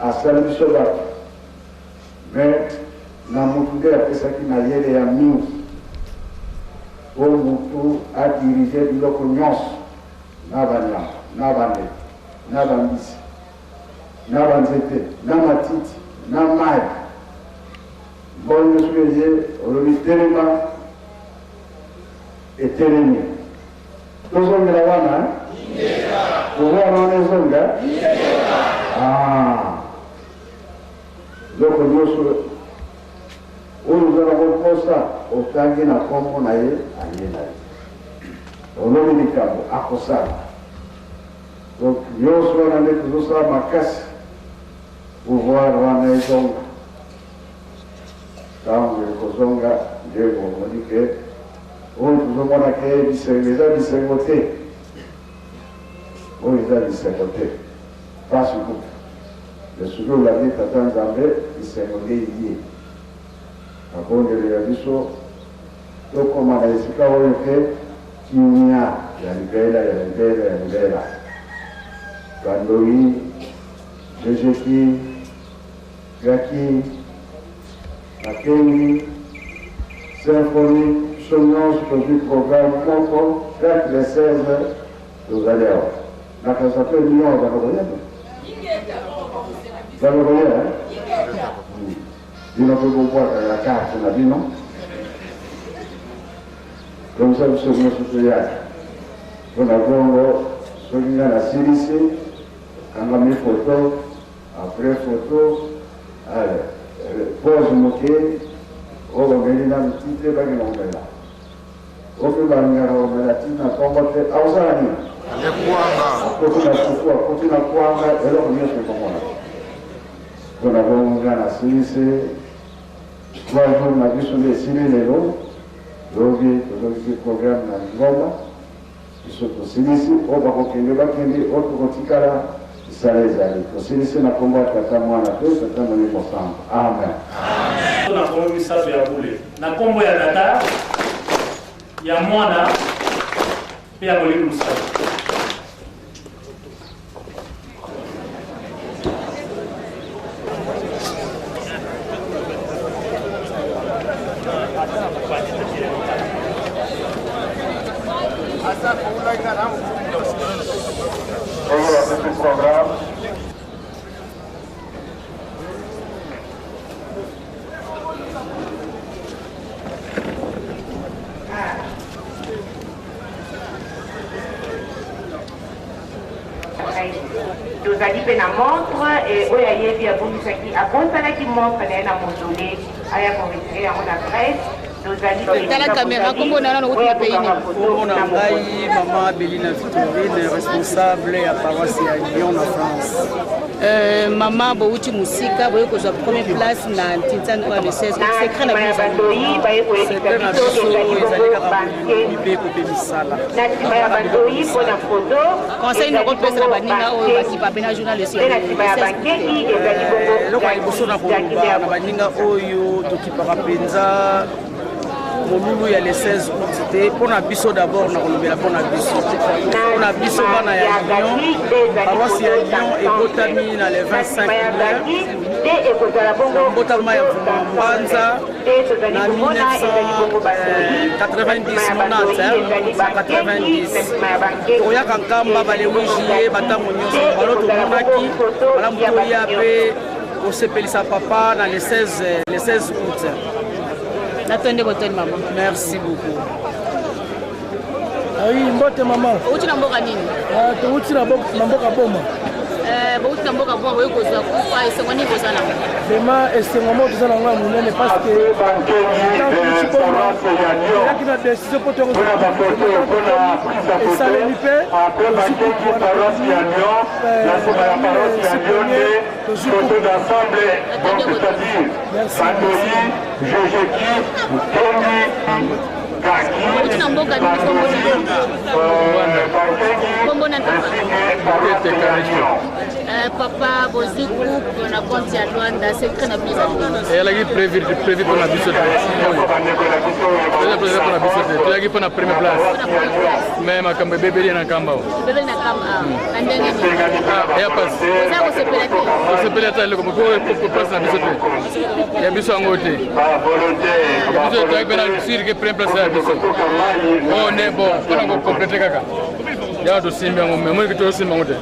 asali biso bato, mais na moto nde apesaki mayele ya mingi, mpo moto adirige biloko nyonso, na banyama, na bandeke, na bambisi, na banzete, na matiti, na mai. Mbongo soki eye, olobi telema, etelemi. Tozongela wana, eh? Pouvoir wana ezonga? Ah. Biloko nyonso oyo oza na mposa, otangi na nkombo na ye, aye na ye. Olobi likambo, akosala. Donc, nyonso wana nde tozosala makasi, pouvoir wana ezonga. Ntango ekozonga, nde bomoni ke oyo tozomona ke bisengo, eza bisengo te. Oyo eza bisengo te. Mpasi kutu. Mais soki olandi Tata Nzambe, bisengo nde ye. Mabondeli ya biso, tokoma na esika oyo ke kimia ya libela, ya libela, ya libela. Bandoi, Jejeki, Gaki, Makengi, Symphony, biso nyonso tozwi programme moko, chaque le seize, tozali awa. Na kanisa mpe bino awa, bana koyeba. Bana koyeba, eh? Hmm. Bino mpe bobwaka na karte na bino. Comme ça, biso nyonso toyaka. Mpo na bongo, soki ngai nasilisi, kangami photo, après photo, allez, euh, pause moke, oyo bameli na miti te, bakende komela. Oyo mpe balingaka komela ti na nkombo te, akozala nini? Alekwanga. Akoti na fufu, akoti na kwanga, eloko nyonso ekomona. Mpo na bongo ngai nasilisi, trois jours na biso nde esili lelo, lobi tozokisi programme na Ngoma, biso tosilisi, oyo bakokende bakende, oyo tokotikala, misala ezali. Tosilisi na nkombo ya Tata, Mwana mpe Tata Molimo Santu. Amen. Na nkombo misato ya bule. Na nkombo ya Tata, ya Mwana, mpe ya Molimo Santu. Oyo apepi programme. Tozali mpe na montre, eh, oyo ayebi abungisaki, abosanaki montre na ye na mausolée, aya ko retirer yango na presse. Tala caméra, kombo na nani, okoti pays nini? Kombo na ngai Mama Abelina Victorine, responsable ya paroisse ya Lyon na France. Euh, mama, bouti mosika, boye kozwa première place na Tintin Noir le seize. Secret na bino ezali? Secret na biso ezali kaka mibeko mpe misala. Na nsima ya bandoyi mpo na foto. Conseil na kopesa na baninga oyo bakipa mpe na journal le seize. Mpe na nsima ya bankeki ezali bongo. Eh, eloko ya liboso na koloba na baninga oyo tokipaka mpenza molulu ya le seize août te. Mpo na biso d'abord, na kolobela mpo na biso. Mpo na biso bana ya Lyon, paroisse ya Lyon ebotami na le vingt-cinq mai. Mbotamai ya Mfumu Mbanza na mille neuf cent quatre-vingt-dix, nonante, eh, mille neuf cent quatre-vingt-dix. Tokoyaka Nkamba ba le huit juillet, bantango nyonso. Mbala oyo tomonaki, malamu toya mpe kosepelisa papa na le seize, le seize août. Natondi, botondi mama. Merci beaucoup. Ah oui, mbote mama. Outi na mboka nini? Ah, touti na bo-, na mboka Boma. Eh, bouti na mboka Boma, boye kozwa kufa, esengo nini boza na yango? Vraiment, esengo moko toza na yango ya monene, parce que ntango touti Boma, toyaki na décision mpo toyaka kozwa kufa. Esalemi mpe, tozwi kufa na mille neuf cent quatre-vingt-dix, tozwi kufa. Merci. Bandoyi, Jejeki, Nkengi, Oti na mboka nini, kombo na yo? Kombo na papa? Ntete Karisto. Eh, papa, bozwi coupe na compte ya Luanda, secret na bino. Eyalaki prévu, prévu mpo na biso te. Oyo. Ezalaki prévu mpo na biso te. Toyaki mpo na première place. Mais makambo ebebeli na Nkamba. Bebe na kam-, ah, na ndenge nini? Ah, ya mpasi. Oza kosepela te? Tosepeli ata eloko, mpo, mpo, mpo place na biso te. Ya biso yango te. Ya biso toyaki mpe na sûr que première place ya biso. Oh, ne, bon, mpo na ko compléter kaka. Ya tosimbi yango, mais moi, tosimbi yango te.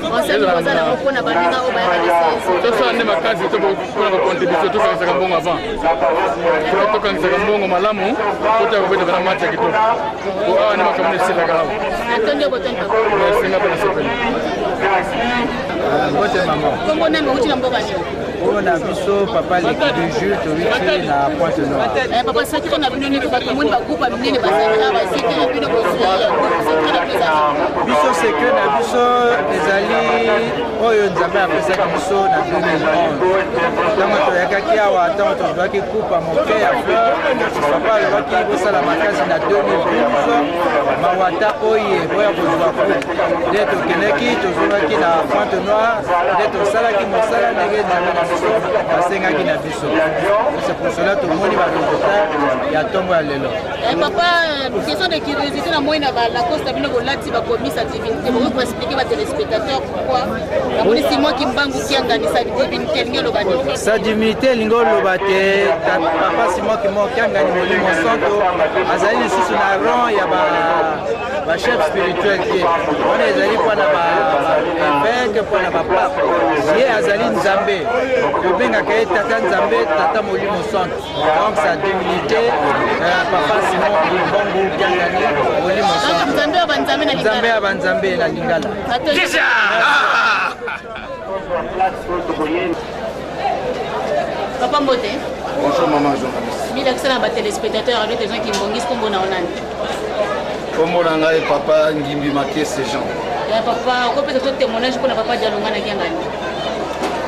Osali kozala mpo na baninga oyo bayaka na C S. Tosala nde makasi to mpo na ko contribution, tokangisaka mbongo avant. Tokangisaka mbongo malamu, mpo toya kobeta bana match ya kitoko. Po awa nde makambo esilaka awa. Natondi yo, botondi papa. Merci, nga mpe nasepeli. Ah, mbote mama. Kombo nani, bauti na mboka nini? Oyo na biso papa Leki de Jules, towiti na Pointe Noire. Eh, papa, secret na bino nini? Bato moni ba groupe ya minene bazali na ba secret na bino bozwi, eh, secret na bino ezali? Biso secret na biso ezali oyo Nzambe apesaki biso na deux mille onze. Ntango toyakaki awa, ntango tozwaki coupe ya moke ya fleur, papa alobaki bosala makasi na deux mille douze, Mawata oye, boya kozwa coupe. Nde tokendeki, tozongaki na Pointe Noire, nde tosalaki mosala ndenge Nzambe na biso asengaki na biso. C'est pour cela tomoni ba résultats ya ntongo ya lelo. Eh, papa, euh, question de curiosité, namoni na ba Lacoste na bino bolati bakomi sa divinité. Bokoki ko expliquer ba téléspectateurs pourquoi? Namoni Simon Kimbangu Kiangani sa divinité, elingi eloba nini? Sa divinité elingi eloba te, ta-, papa Simon Kimbangu Kiangani, Molimo Santo, azali lisusu na rang ya ba, ba chefs spirituels te. Wana ezali mpo na ba, ba évêques, mpo na ba papes. Ye azali Nzambe. Tobengaka ye Tata Nzambe, Tata Molimo Santo. Donc sa divinité, euh, papa Simon Kimbangu Kiangani, Molimo Santo. Donc Nzambe ya banzambe na Lingala. Nzambe ya banzambe na Lingala. Attention. Papa, mbote. Bonjour, maman journaliste. Milakisa na ba téléspectateurs ya Lutte des Gens Kimbongiste, kombo na yo nani? Kombo na ngai papa Ngimbi Makese Jean. Ya papa, okopesa biso témoignage mpo na papa Dialungana Kiangani?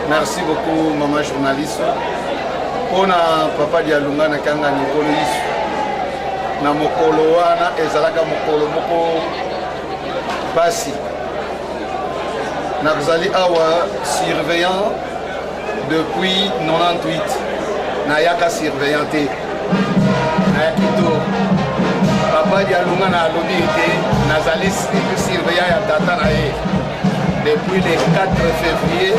Merci beaucoup, maman journaliste. Mpo na papa Dialungana Kiangani, Nkolo Yesu, na mokolo wana ezalaka mokolo moko mpasi. Nazali awa surveillant depuis nonante-huit. Nayaka surveillant te. Nayaki tour. Papa Dialungana alobi ete nazali surveillant ya tata na ye depuis le quatre février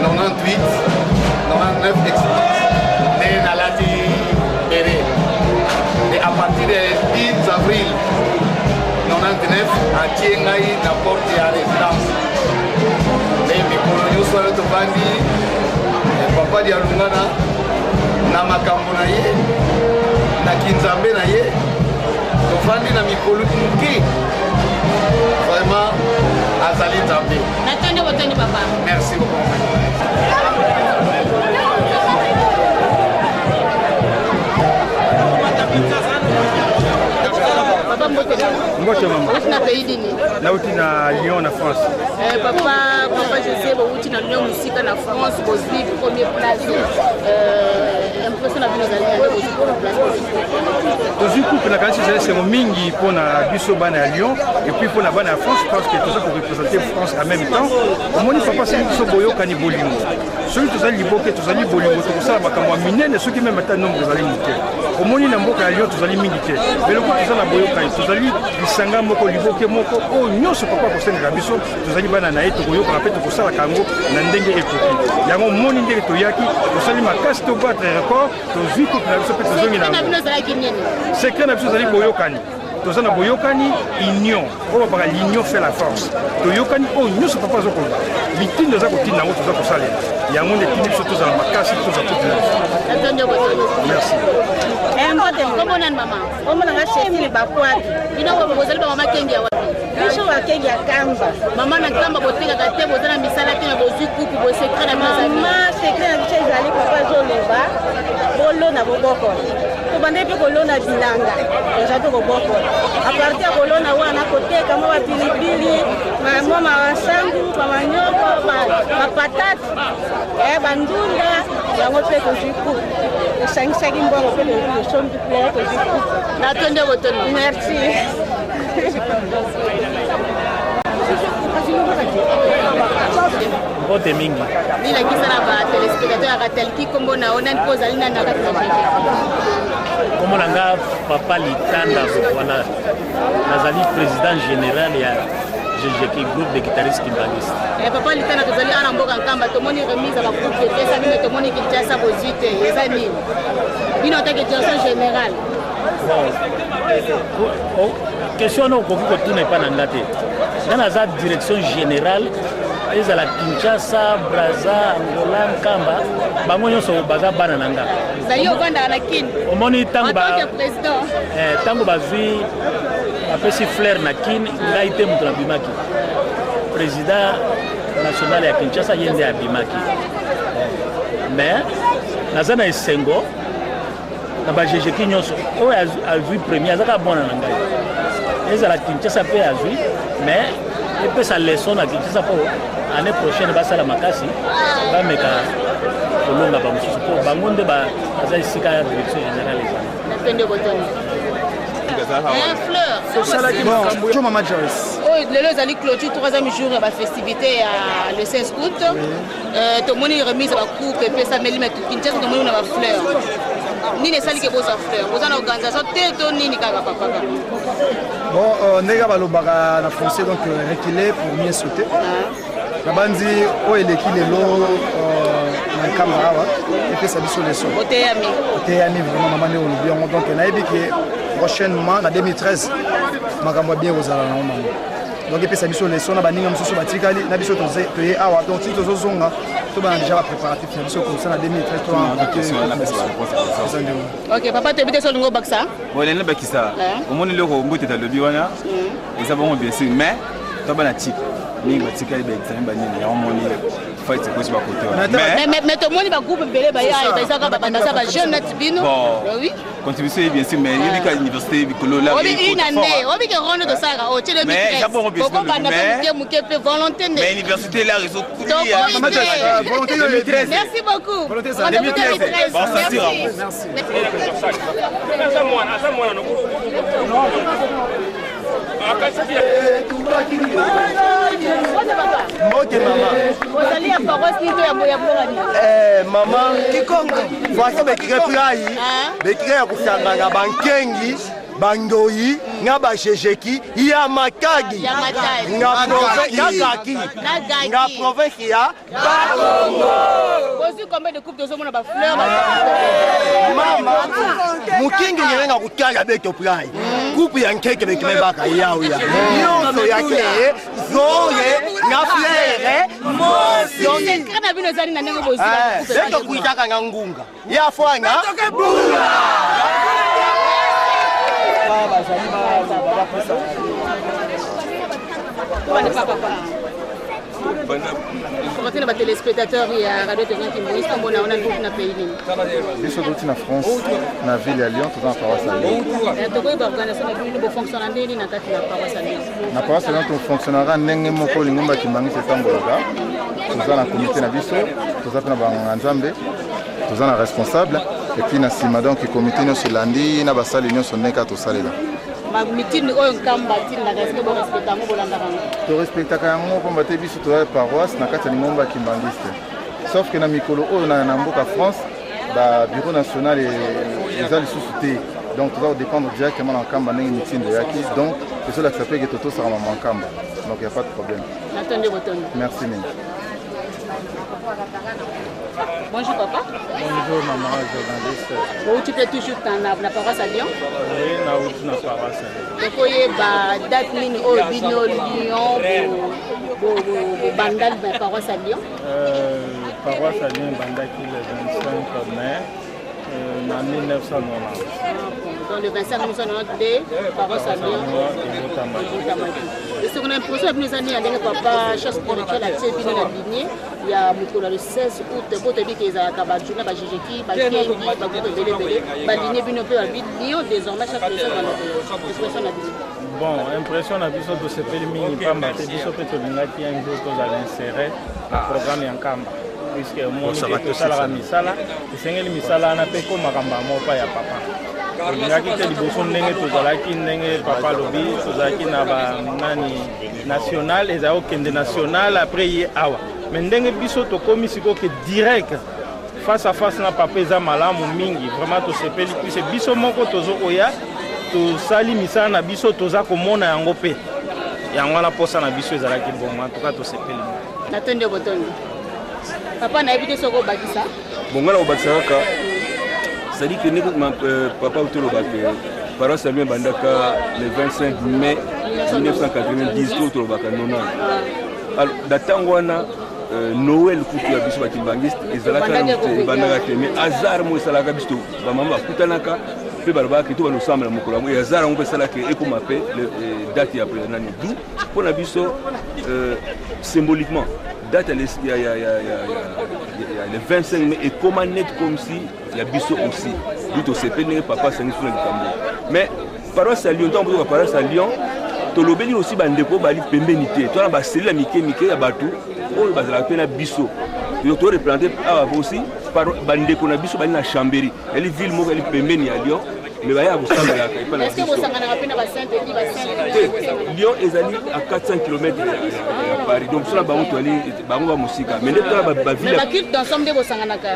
nonante-huit, nonante-neuf, explique. Nde nalati béret. Et à partir du dix avril nonante-neuf, atie ngai na porte ya résidence. Nde mikolo nyonso wana tovandi, eh, papa Dialungana na makambo na ye, na kinzambe na ye, tovandi na mikolo moke. Vraiment, azali Nzambe. Natondi, botondi, papa. Merci beaucoup. Papa, mbote. Mbote, mama. Oti na pays nini? Nauti na Lyon, na France. Eh, papa, papa José, bouti na Lyon, mosika na France, bozwi première place. Euh, impression na bino ezali nini, bozwi première place? Tozwi coupe, nakanisi ezali esengo mingi mpo na biso bana ya Lyon, et puis mpo na bana ya France, parce que toza ko représenter France en même temps. Omoni, papa asengi biso boyokani, bolingo. Soki tozali liboke, tozali bolingo, tokosala makambo ya minene, soki même ata nombre ezali moke. Omoni, na mboka ya Lyon tozali mingi te. Mais lokola toza na boyokani, tozali lisanga moko, liboke moko, oyo nyonso papa akosengaka biso, tozali bana na ye, tokoyokana mpe tokosalaka yango na ndenge ekoki. Yango omoni ndenge toyaki, tosali makasi to battre record, tozwi coupe na biso mpe tozongi na yango. Secret na bino ezalaki nini? Secret na biso ezali boyokani. Toza na boyokani, union. Oyo babaka l'union fait la force. Toyokani, oyo nyonso papa aza koloba, mitindo aza kotinda yango, toza kosalela. Yango nde etindi biso tozala makasi, tozala kotela biso. Natondi yo, botondi. Merci. Eh, mbote. Kombo nani, mama? Kombo na nga Cecile Bakwaki. Bino bo-, bozali ba mama kengi ya wapi? Biso ba kengi ya Kamba. Mama, na Kamba botekaka te, boza na misala te, mais bozwi coupe, bo secret na bino ezali? Mama, secret na biso ezali, papa azoloba, bolona, bobokola. Tobandaki mpe kolona bilanga, toza mpe kobokola. À partir ya kolona wana, koteka mwa bapilipili, Ba mama masangu, ba manioko, ba, ba patate, eh, ba ndunda, yango mpe tozwi coupe. Tosangisaki mbongo mpe tozwi, tosombi mpe tozwi coupe. Natondi yo botondi. Merci. Mbote mingi. Lakisa na ba téléspectateurs ya Ratel Ki, kombo na yo nani, mpo ozali nani na kati na G G K? Kombo na nga Papa Litanda Bokwana. Nazali président général ya G G K, groupe de guitaristes kimbanguistes. Eh, Papa Litanda, tozali awa na mboka Nkamba, tomoni remise ya ba coupe epesami, mais tomoni Kinshasa bozwi te. Eza nini? Bino en tant que direction générale. Bon, o-, o-, question wana okoki kotuna epai na nga te. Nga naza direction générale, ezala Kinshasa, Brazza, Angola, Nkamba, bango nyonso baza bana na nga. Zali ovanda na Kin. Omoni, ntango ba-, en tant que président, eh, ntango bazwi, bapesi fleur na Kin, ngai te moto nabimaki. Président national ya Kinshasa, ye nde abimaki. Mais naza na esengo na ba G G K nyonso. Oyo azwi, azwi premier, aza kaka mwana na ngai. Ezala Kinshasa mpe azwi, mais epesa leçon na Kinshasa mpo année prochaine basala makasi, bameka kolonga bamosusu, mpo bango nde ba-, baza esika direction générale ezali. Natondi yo botondi. Eh, Fleur, osalaki makambo yo, Mama Joyce. Oyo lelo ezali clôture, troisième jour ya ba festivités ya le seize août. Oui. Euh, tomoni remise ya ba coupe epesameli, mais Kinshasa tomoni na ba fleurs. Nini esali ke bozwa fleur? Boza na organisation te to nini kaka, papa, kaka? Bon, euh, ndenge balobaka na français, donc, euh, reculer pour mieux sauter. Ah. Nabanzi oyo eleki lelo, euh, na Nkamba awa, epesa biso leçon. Oteyami. Oteyami vraiment, mama, nde olobi yango. Donc nayebi que prochainement, na deux mille treize, makambo ya bien ekozala na yango, mama. Donc epesa biso leçon na baninga mosusu batikali, na biso toze-, toye awa. Donc si tozozonga, tobanda déjà ba préparatifs na biso, comme ça na deux mille treize, to-, na question, na question. Eza nde. Ok, papa, toyebi te soki olingi obakisa. Bon, lelo bakisa. Eh. Omoni eloko mbote talobi wana. Mm. Eza bongo bien sûr, mais to bana type mingi batikali, ba examen, ba nini, ya omoni fight kosi ba côté wana. Mais, mais, mais, mais tomoni ba groupe ebele ba ya, c'est ça, ba ezaka ba banda sa ba jeune na tibino. Bon. Bah oui. Contribution est bien sûr, mais il y a l'université, bikolo là, obi ina ne, obi ke rondo to saka, o tele. Mais d'abord, on peut banda mpe muke muke, mpe volonté nde. Mais université là, réseau. Donc, euh, volonté deux mille treize. Merci beaucoup. Volonté ça. Rendez-vous deux mille treize. Bon, ça tire. Merci. Merci. Mbote, mama. Ozali ya paroisse nini to ya bo-, ya mboka nini? Eh, mama. Kikongo. Faso bekire prai. Ah. Bekire ya kusangana bankengi, bandoyi, na ba G G K, ya Matadi. Ya Matadi. Na province, na Gaki. Na Gaki. Na province ya Bakongo. Bozwi combien de coupes tozomona ba fleurs, ba... Mama, mutindu nge na kutala beto prai. Coupe ya nkeke beto me baka yawu ya. Nyonso ya ke, zole, na fleur, mosi. Secret na bino ezali na ndenge bozwi ba coupe. Beto kwizaka na ngunga. Ya fwana. Bana. Okote na ba téléspectateurs ya Radio Télévision Kimbanguiste, kombo na yo nani, na pays nini? Biso touti na France, na ville ya Lyon, toza na paroisse ya Lyon. Eh, tokoyeba ba organisation na bino, bo fonctionner ndenge nini na kati na paroisse ya Lyon? Na paroisse ya Lyon, to fonctionnera ndenge moko lingomba Kimbanguiste etambolaka. Toza na comité na biso, toza mpe na banganga Nzambe, toza na responsable, et puis na nsima, donc, comité nyonso elandi, na basali nyonso ndenge kaka tosalela. Ma-, mitindu oyo Nkamba atindaka, est-ce que bo respectaka yango, bolandaka yango? To respectaka yango, mpamba te biso toza paroisse na kati ya lingomba Kimbanguiste. Sauf que na mikolo oyo na, na mboka France, ba bureau national e-, eza lisusu te. Donc toza ko dépendre directement na Nkamba ndenge mitindu eyaki. Donc ezolakisa mpe que totosaka mama Nkamba. Donc y a pas de problème. Natondi, botondi. Merci mingi. Bonjour, papa. Bonjour, maman journaliste. Bouti mpe toujours na, na, na paroisse ya Lyon? Oui, nauti na paroisse ya Lyon. Tokoyeba date nini oyo bino Lyon bo-, bo-, bo-, bobandaki na paroisse ya Lyon? Euh, paroisse ya Lyon ebandaki le vingt-cinq mai, euh, na mille neuf cent nonante. Ah bon, donc le vingt-cinq mai mille neuf cent nonante nde paroisse ya Lyon ebotamaki. Ebotamaki. Est-ce que na impression ya bino eza nini ya ndenge papa, chef spirituel, atie bino na lignée ya mokolo ya le seize août, mpo toyebi ke ezalaka ba journée, ba G G K, ba Kengi, ba groupe ebele ebele, ba lignée, bino mpe ba Lyon, désormais chaque personne na expression na bino? Bon, impression na biso, tosepeli mingi, pamba te biso mpe tolingaki un jour tozala inséré na programme ya Nkamba, puisque omoni ke tosalaka misala, esengeli misala wana mpe ekomaka mbala moko epai ya papa. Tolingaki te liboso, ndenge tozalaki, ndenge papa alobi, tozalaki na ba nani, national, ezali kokende national, après ye awa. Mais ndenge biso tokomi sikoyo ke direct face à face na papa, eza malamu mingi. Vraiment, tosepeli, puisque biso moko tozo koya, tosali misala na biso, toza komona yango mpe. Yango wana posa na biso ezalaki bongo. En tout cas, tosepeli. Natondi yo botondi. Papa, nayebi te soki obakisa. Bon, ngai nakobakisa kaka, c'est-à-dire que ndenge ma-, euh, papa auti koloba ke paroisse ya Lyon ebandaka le vingt-cinq mai mille neuf cent quatre-vingt-dix, to tolobaka nonante. Alors, na ntango wana, euh, Noël kutu ya biso ba kimbanguiste ezalaka nanu te, ebandaka te, mais hasard moko esalaka biso, bamama bakutanaka mpe balobaka ke tobanda kosambela mokolo yango. Et hasard yango mpe esalaka ekoma mpe le, euh, date ya, ya nani. D'où, mpo na biso, euh, symboliquement, date ya le, ya, ya, ya, ya, ya, ya le vingt-cinq mai ekoma net comme si ya biso aussi. D'où tosepeli ndenge papa asangisi na likambo. Mais paroisse ya Lyon, ntango tozoloba paroisse ya Lyon, tolobeli aussi bandeko bazali pembeni te. Toza na ba cellule ya mike mike ya bato oyo bazalaka mpe na biso. Donc, to représenter awa aussi par bandeko na biso bazali na Chambéry. Ezali ville moko ezali pembeni ya Lyon, mais bayaka kosambelaka epai na biso. Est-ce que bosanganaka mpe na ba saints et ba saints? Te, Lyon ezali à quatre cents kilomètres ya, ya, ya Paris. Donc, biso na bango tozali, bango ba mosika. Mais nde tala ba, ba ville. Mais ba culte ensemble nde bosanganaka?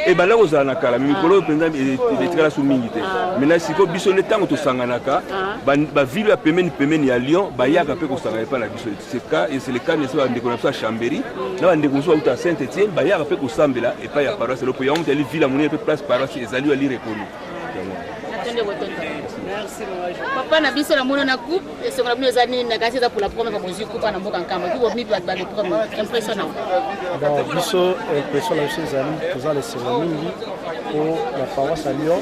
E, banda kozala na kala, mais mikolo oyo mpenza, e, e, etikala lisusu mingi te. Maintenant, sikoyo biso nde ntango tosanganaka, ba, ba ville ya pembeni pembeni ya Lyon bayaka mpe kosangana epai na biso. C'est le cas, et c'est le cas na biso bandeko na biso ya Chambéry, na bandeko mosusu bauta Saint-Étienne, bayaka mpe kosambela epai ya paroisse ya Lyon, mpo yango moto ezali ville ya monene mpe place paroisse ezali, ezali reconnue. Yango. Natondi botondi. Merci, maman. Papa na biso namona na coupe, esengo na bino eza nini? Na kasi eza pour la première fois bozwi coupe na mboka Nkamba. Kubo mipi ba, ba, le premier. Impression na. Bon, biso, impression na biso ezali, toza na esengo mingi, mpo na paroisse ya Lyon,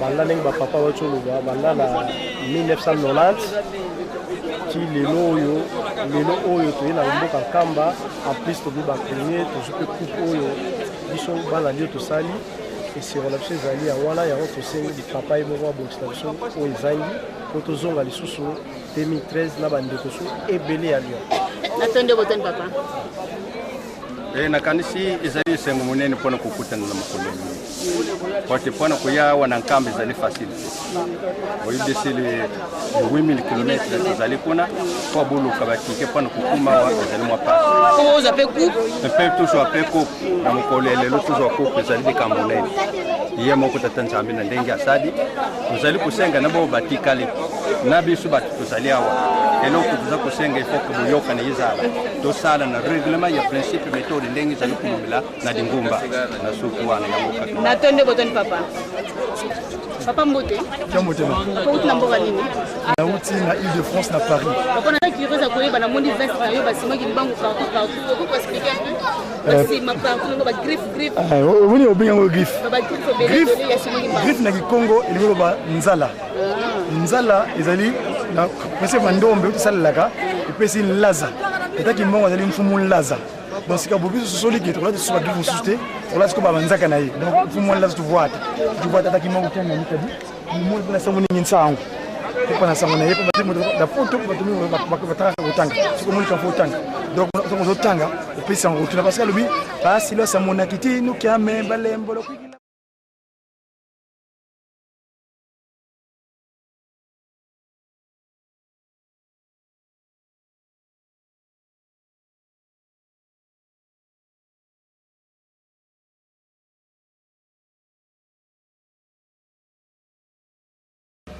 banda ndenge ba papa bauti koloba, banda na mille neuf cent nonante, ti lelo oyo, lelo oyo toye na mboka Nkamba, en plus tobi ba premier, tozwi mpe coupe oyo biso bana Lyon tosali. Esengo na biso ezali ya wana, yango tosengi papa ye moko abongisa biso oyo ezangi, mpo tozonga lisusu deux mille treize na bandeko mosusu ebele ya Lyon. Natondi botondi, papa. Eh, nakanisi ezali esengo monene mpo na kokutana na mokolo ya lelo. Mpo te mpo na koya awa na Nkamba ezali facile te. Oyebi esi le huit mille kilomètres tozali kuna, mpo boluka ba ticket mpo na kokuma awa ezali mwa mpasi. Mpo bozwa mpe coupe? Mpe tozwa mpe coupe. Na mokolo ya lelo tozwa coupe, ezali likambo monene. Ye moko Tata Nzambe na ndenge asali. Tozali kosenga na bao batikali, na biso bato tozali awa, eloko toza kosenga, il faut que boyokani ezala. Tosala na règlement ya principe, méthode ndenge ezali kolobela na lingomba, na suku wana, yango kaka. Natondi botondi, papa. Papa, mbote. Kia mbote, ma. Papa, outi na mboka nini? Nauti na Île-de-France, na Paris. Papa, naza curieuse ya koyeba, namoni veste na yo, basimaki mbangu partout, partout. Okoki ko expliquer un peu? Euh, basimba partout, ba griffe, griffe. Ah, o-, omoni obengi yango griffe. Ba, ba griffe ebele, griffe, ebele, ya simaki mbangu. Griffe na Kikongo elingi koloba nzala. Ah. Nzala ezali na principe ya ndombe oyo tosalelaka, epesi nlaza. Tata Kimongo azali mfumu nlaza. Donc, sika bobi sosoli ke tokola tosuba griffe mosusu te, tokola sikoyo ba manzaka na ye. Donc, mfumu wana lazo tuvuata. Tuvuata Tata Kimongo kanga mitadi. Mumoni mpe na sango ningi nsango. Kupa na sango na ye, mpe moto na poto, bato mingi ba, ba, ba, batanga kotanga. Sikoyo omoni kamfo otanga. Donc, ntango ozotanga, opesi yango kotuna. Parce que alobi, basi lo samonaki ti nukia me balembo lo kwikila.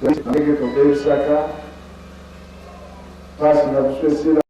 Ndenge tobebisaka mpasi na biso esila.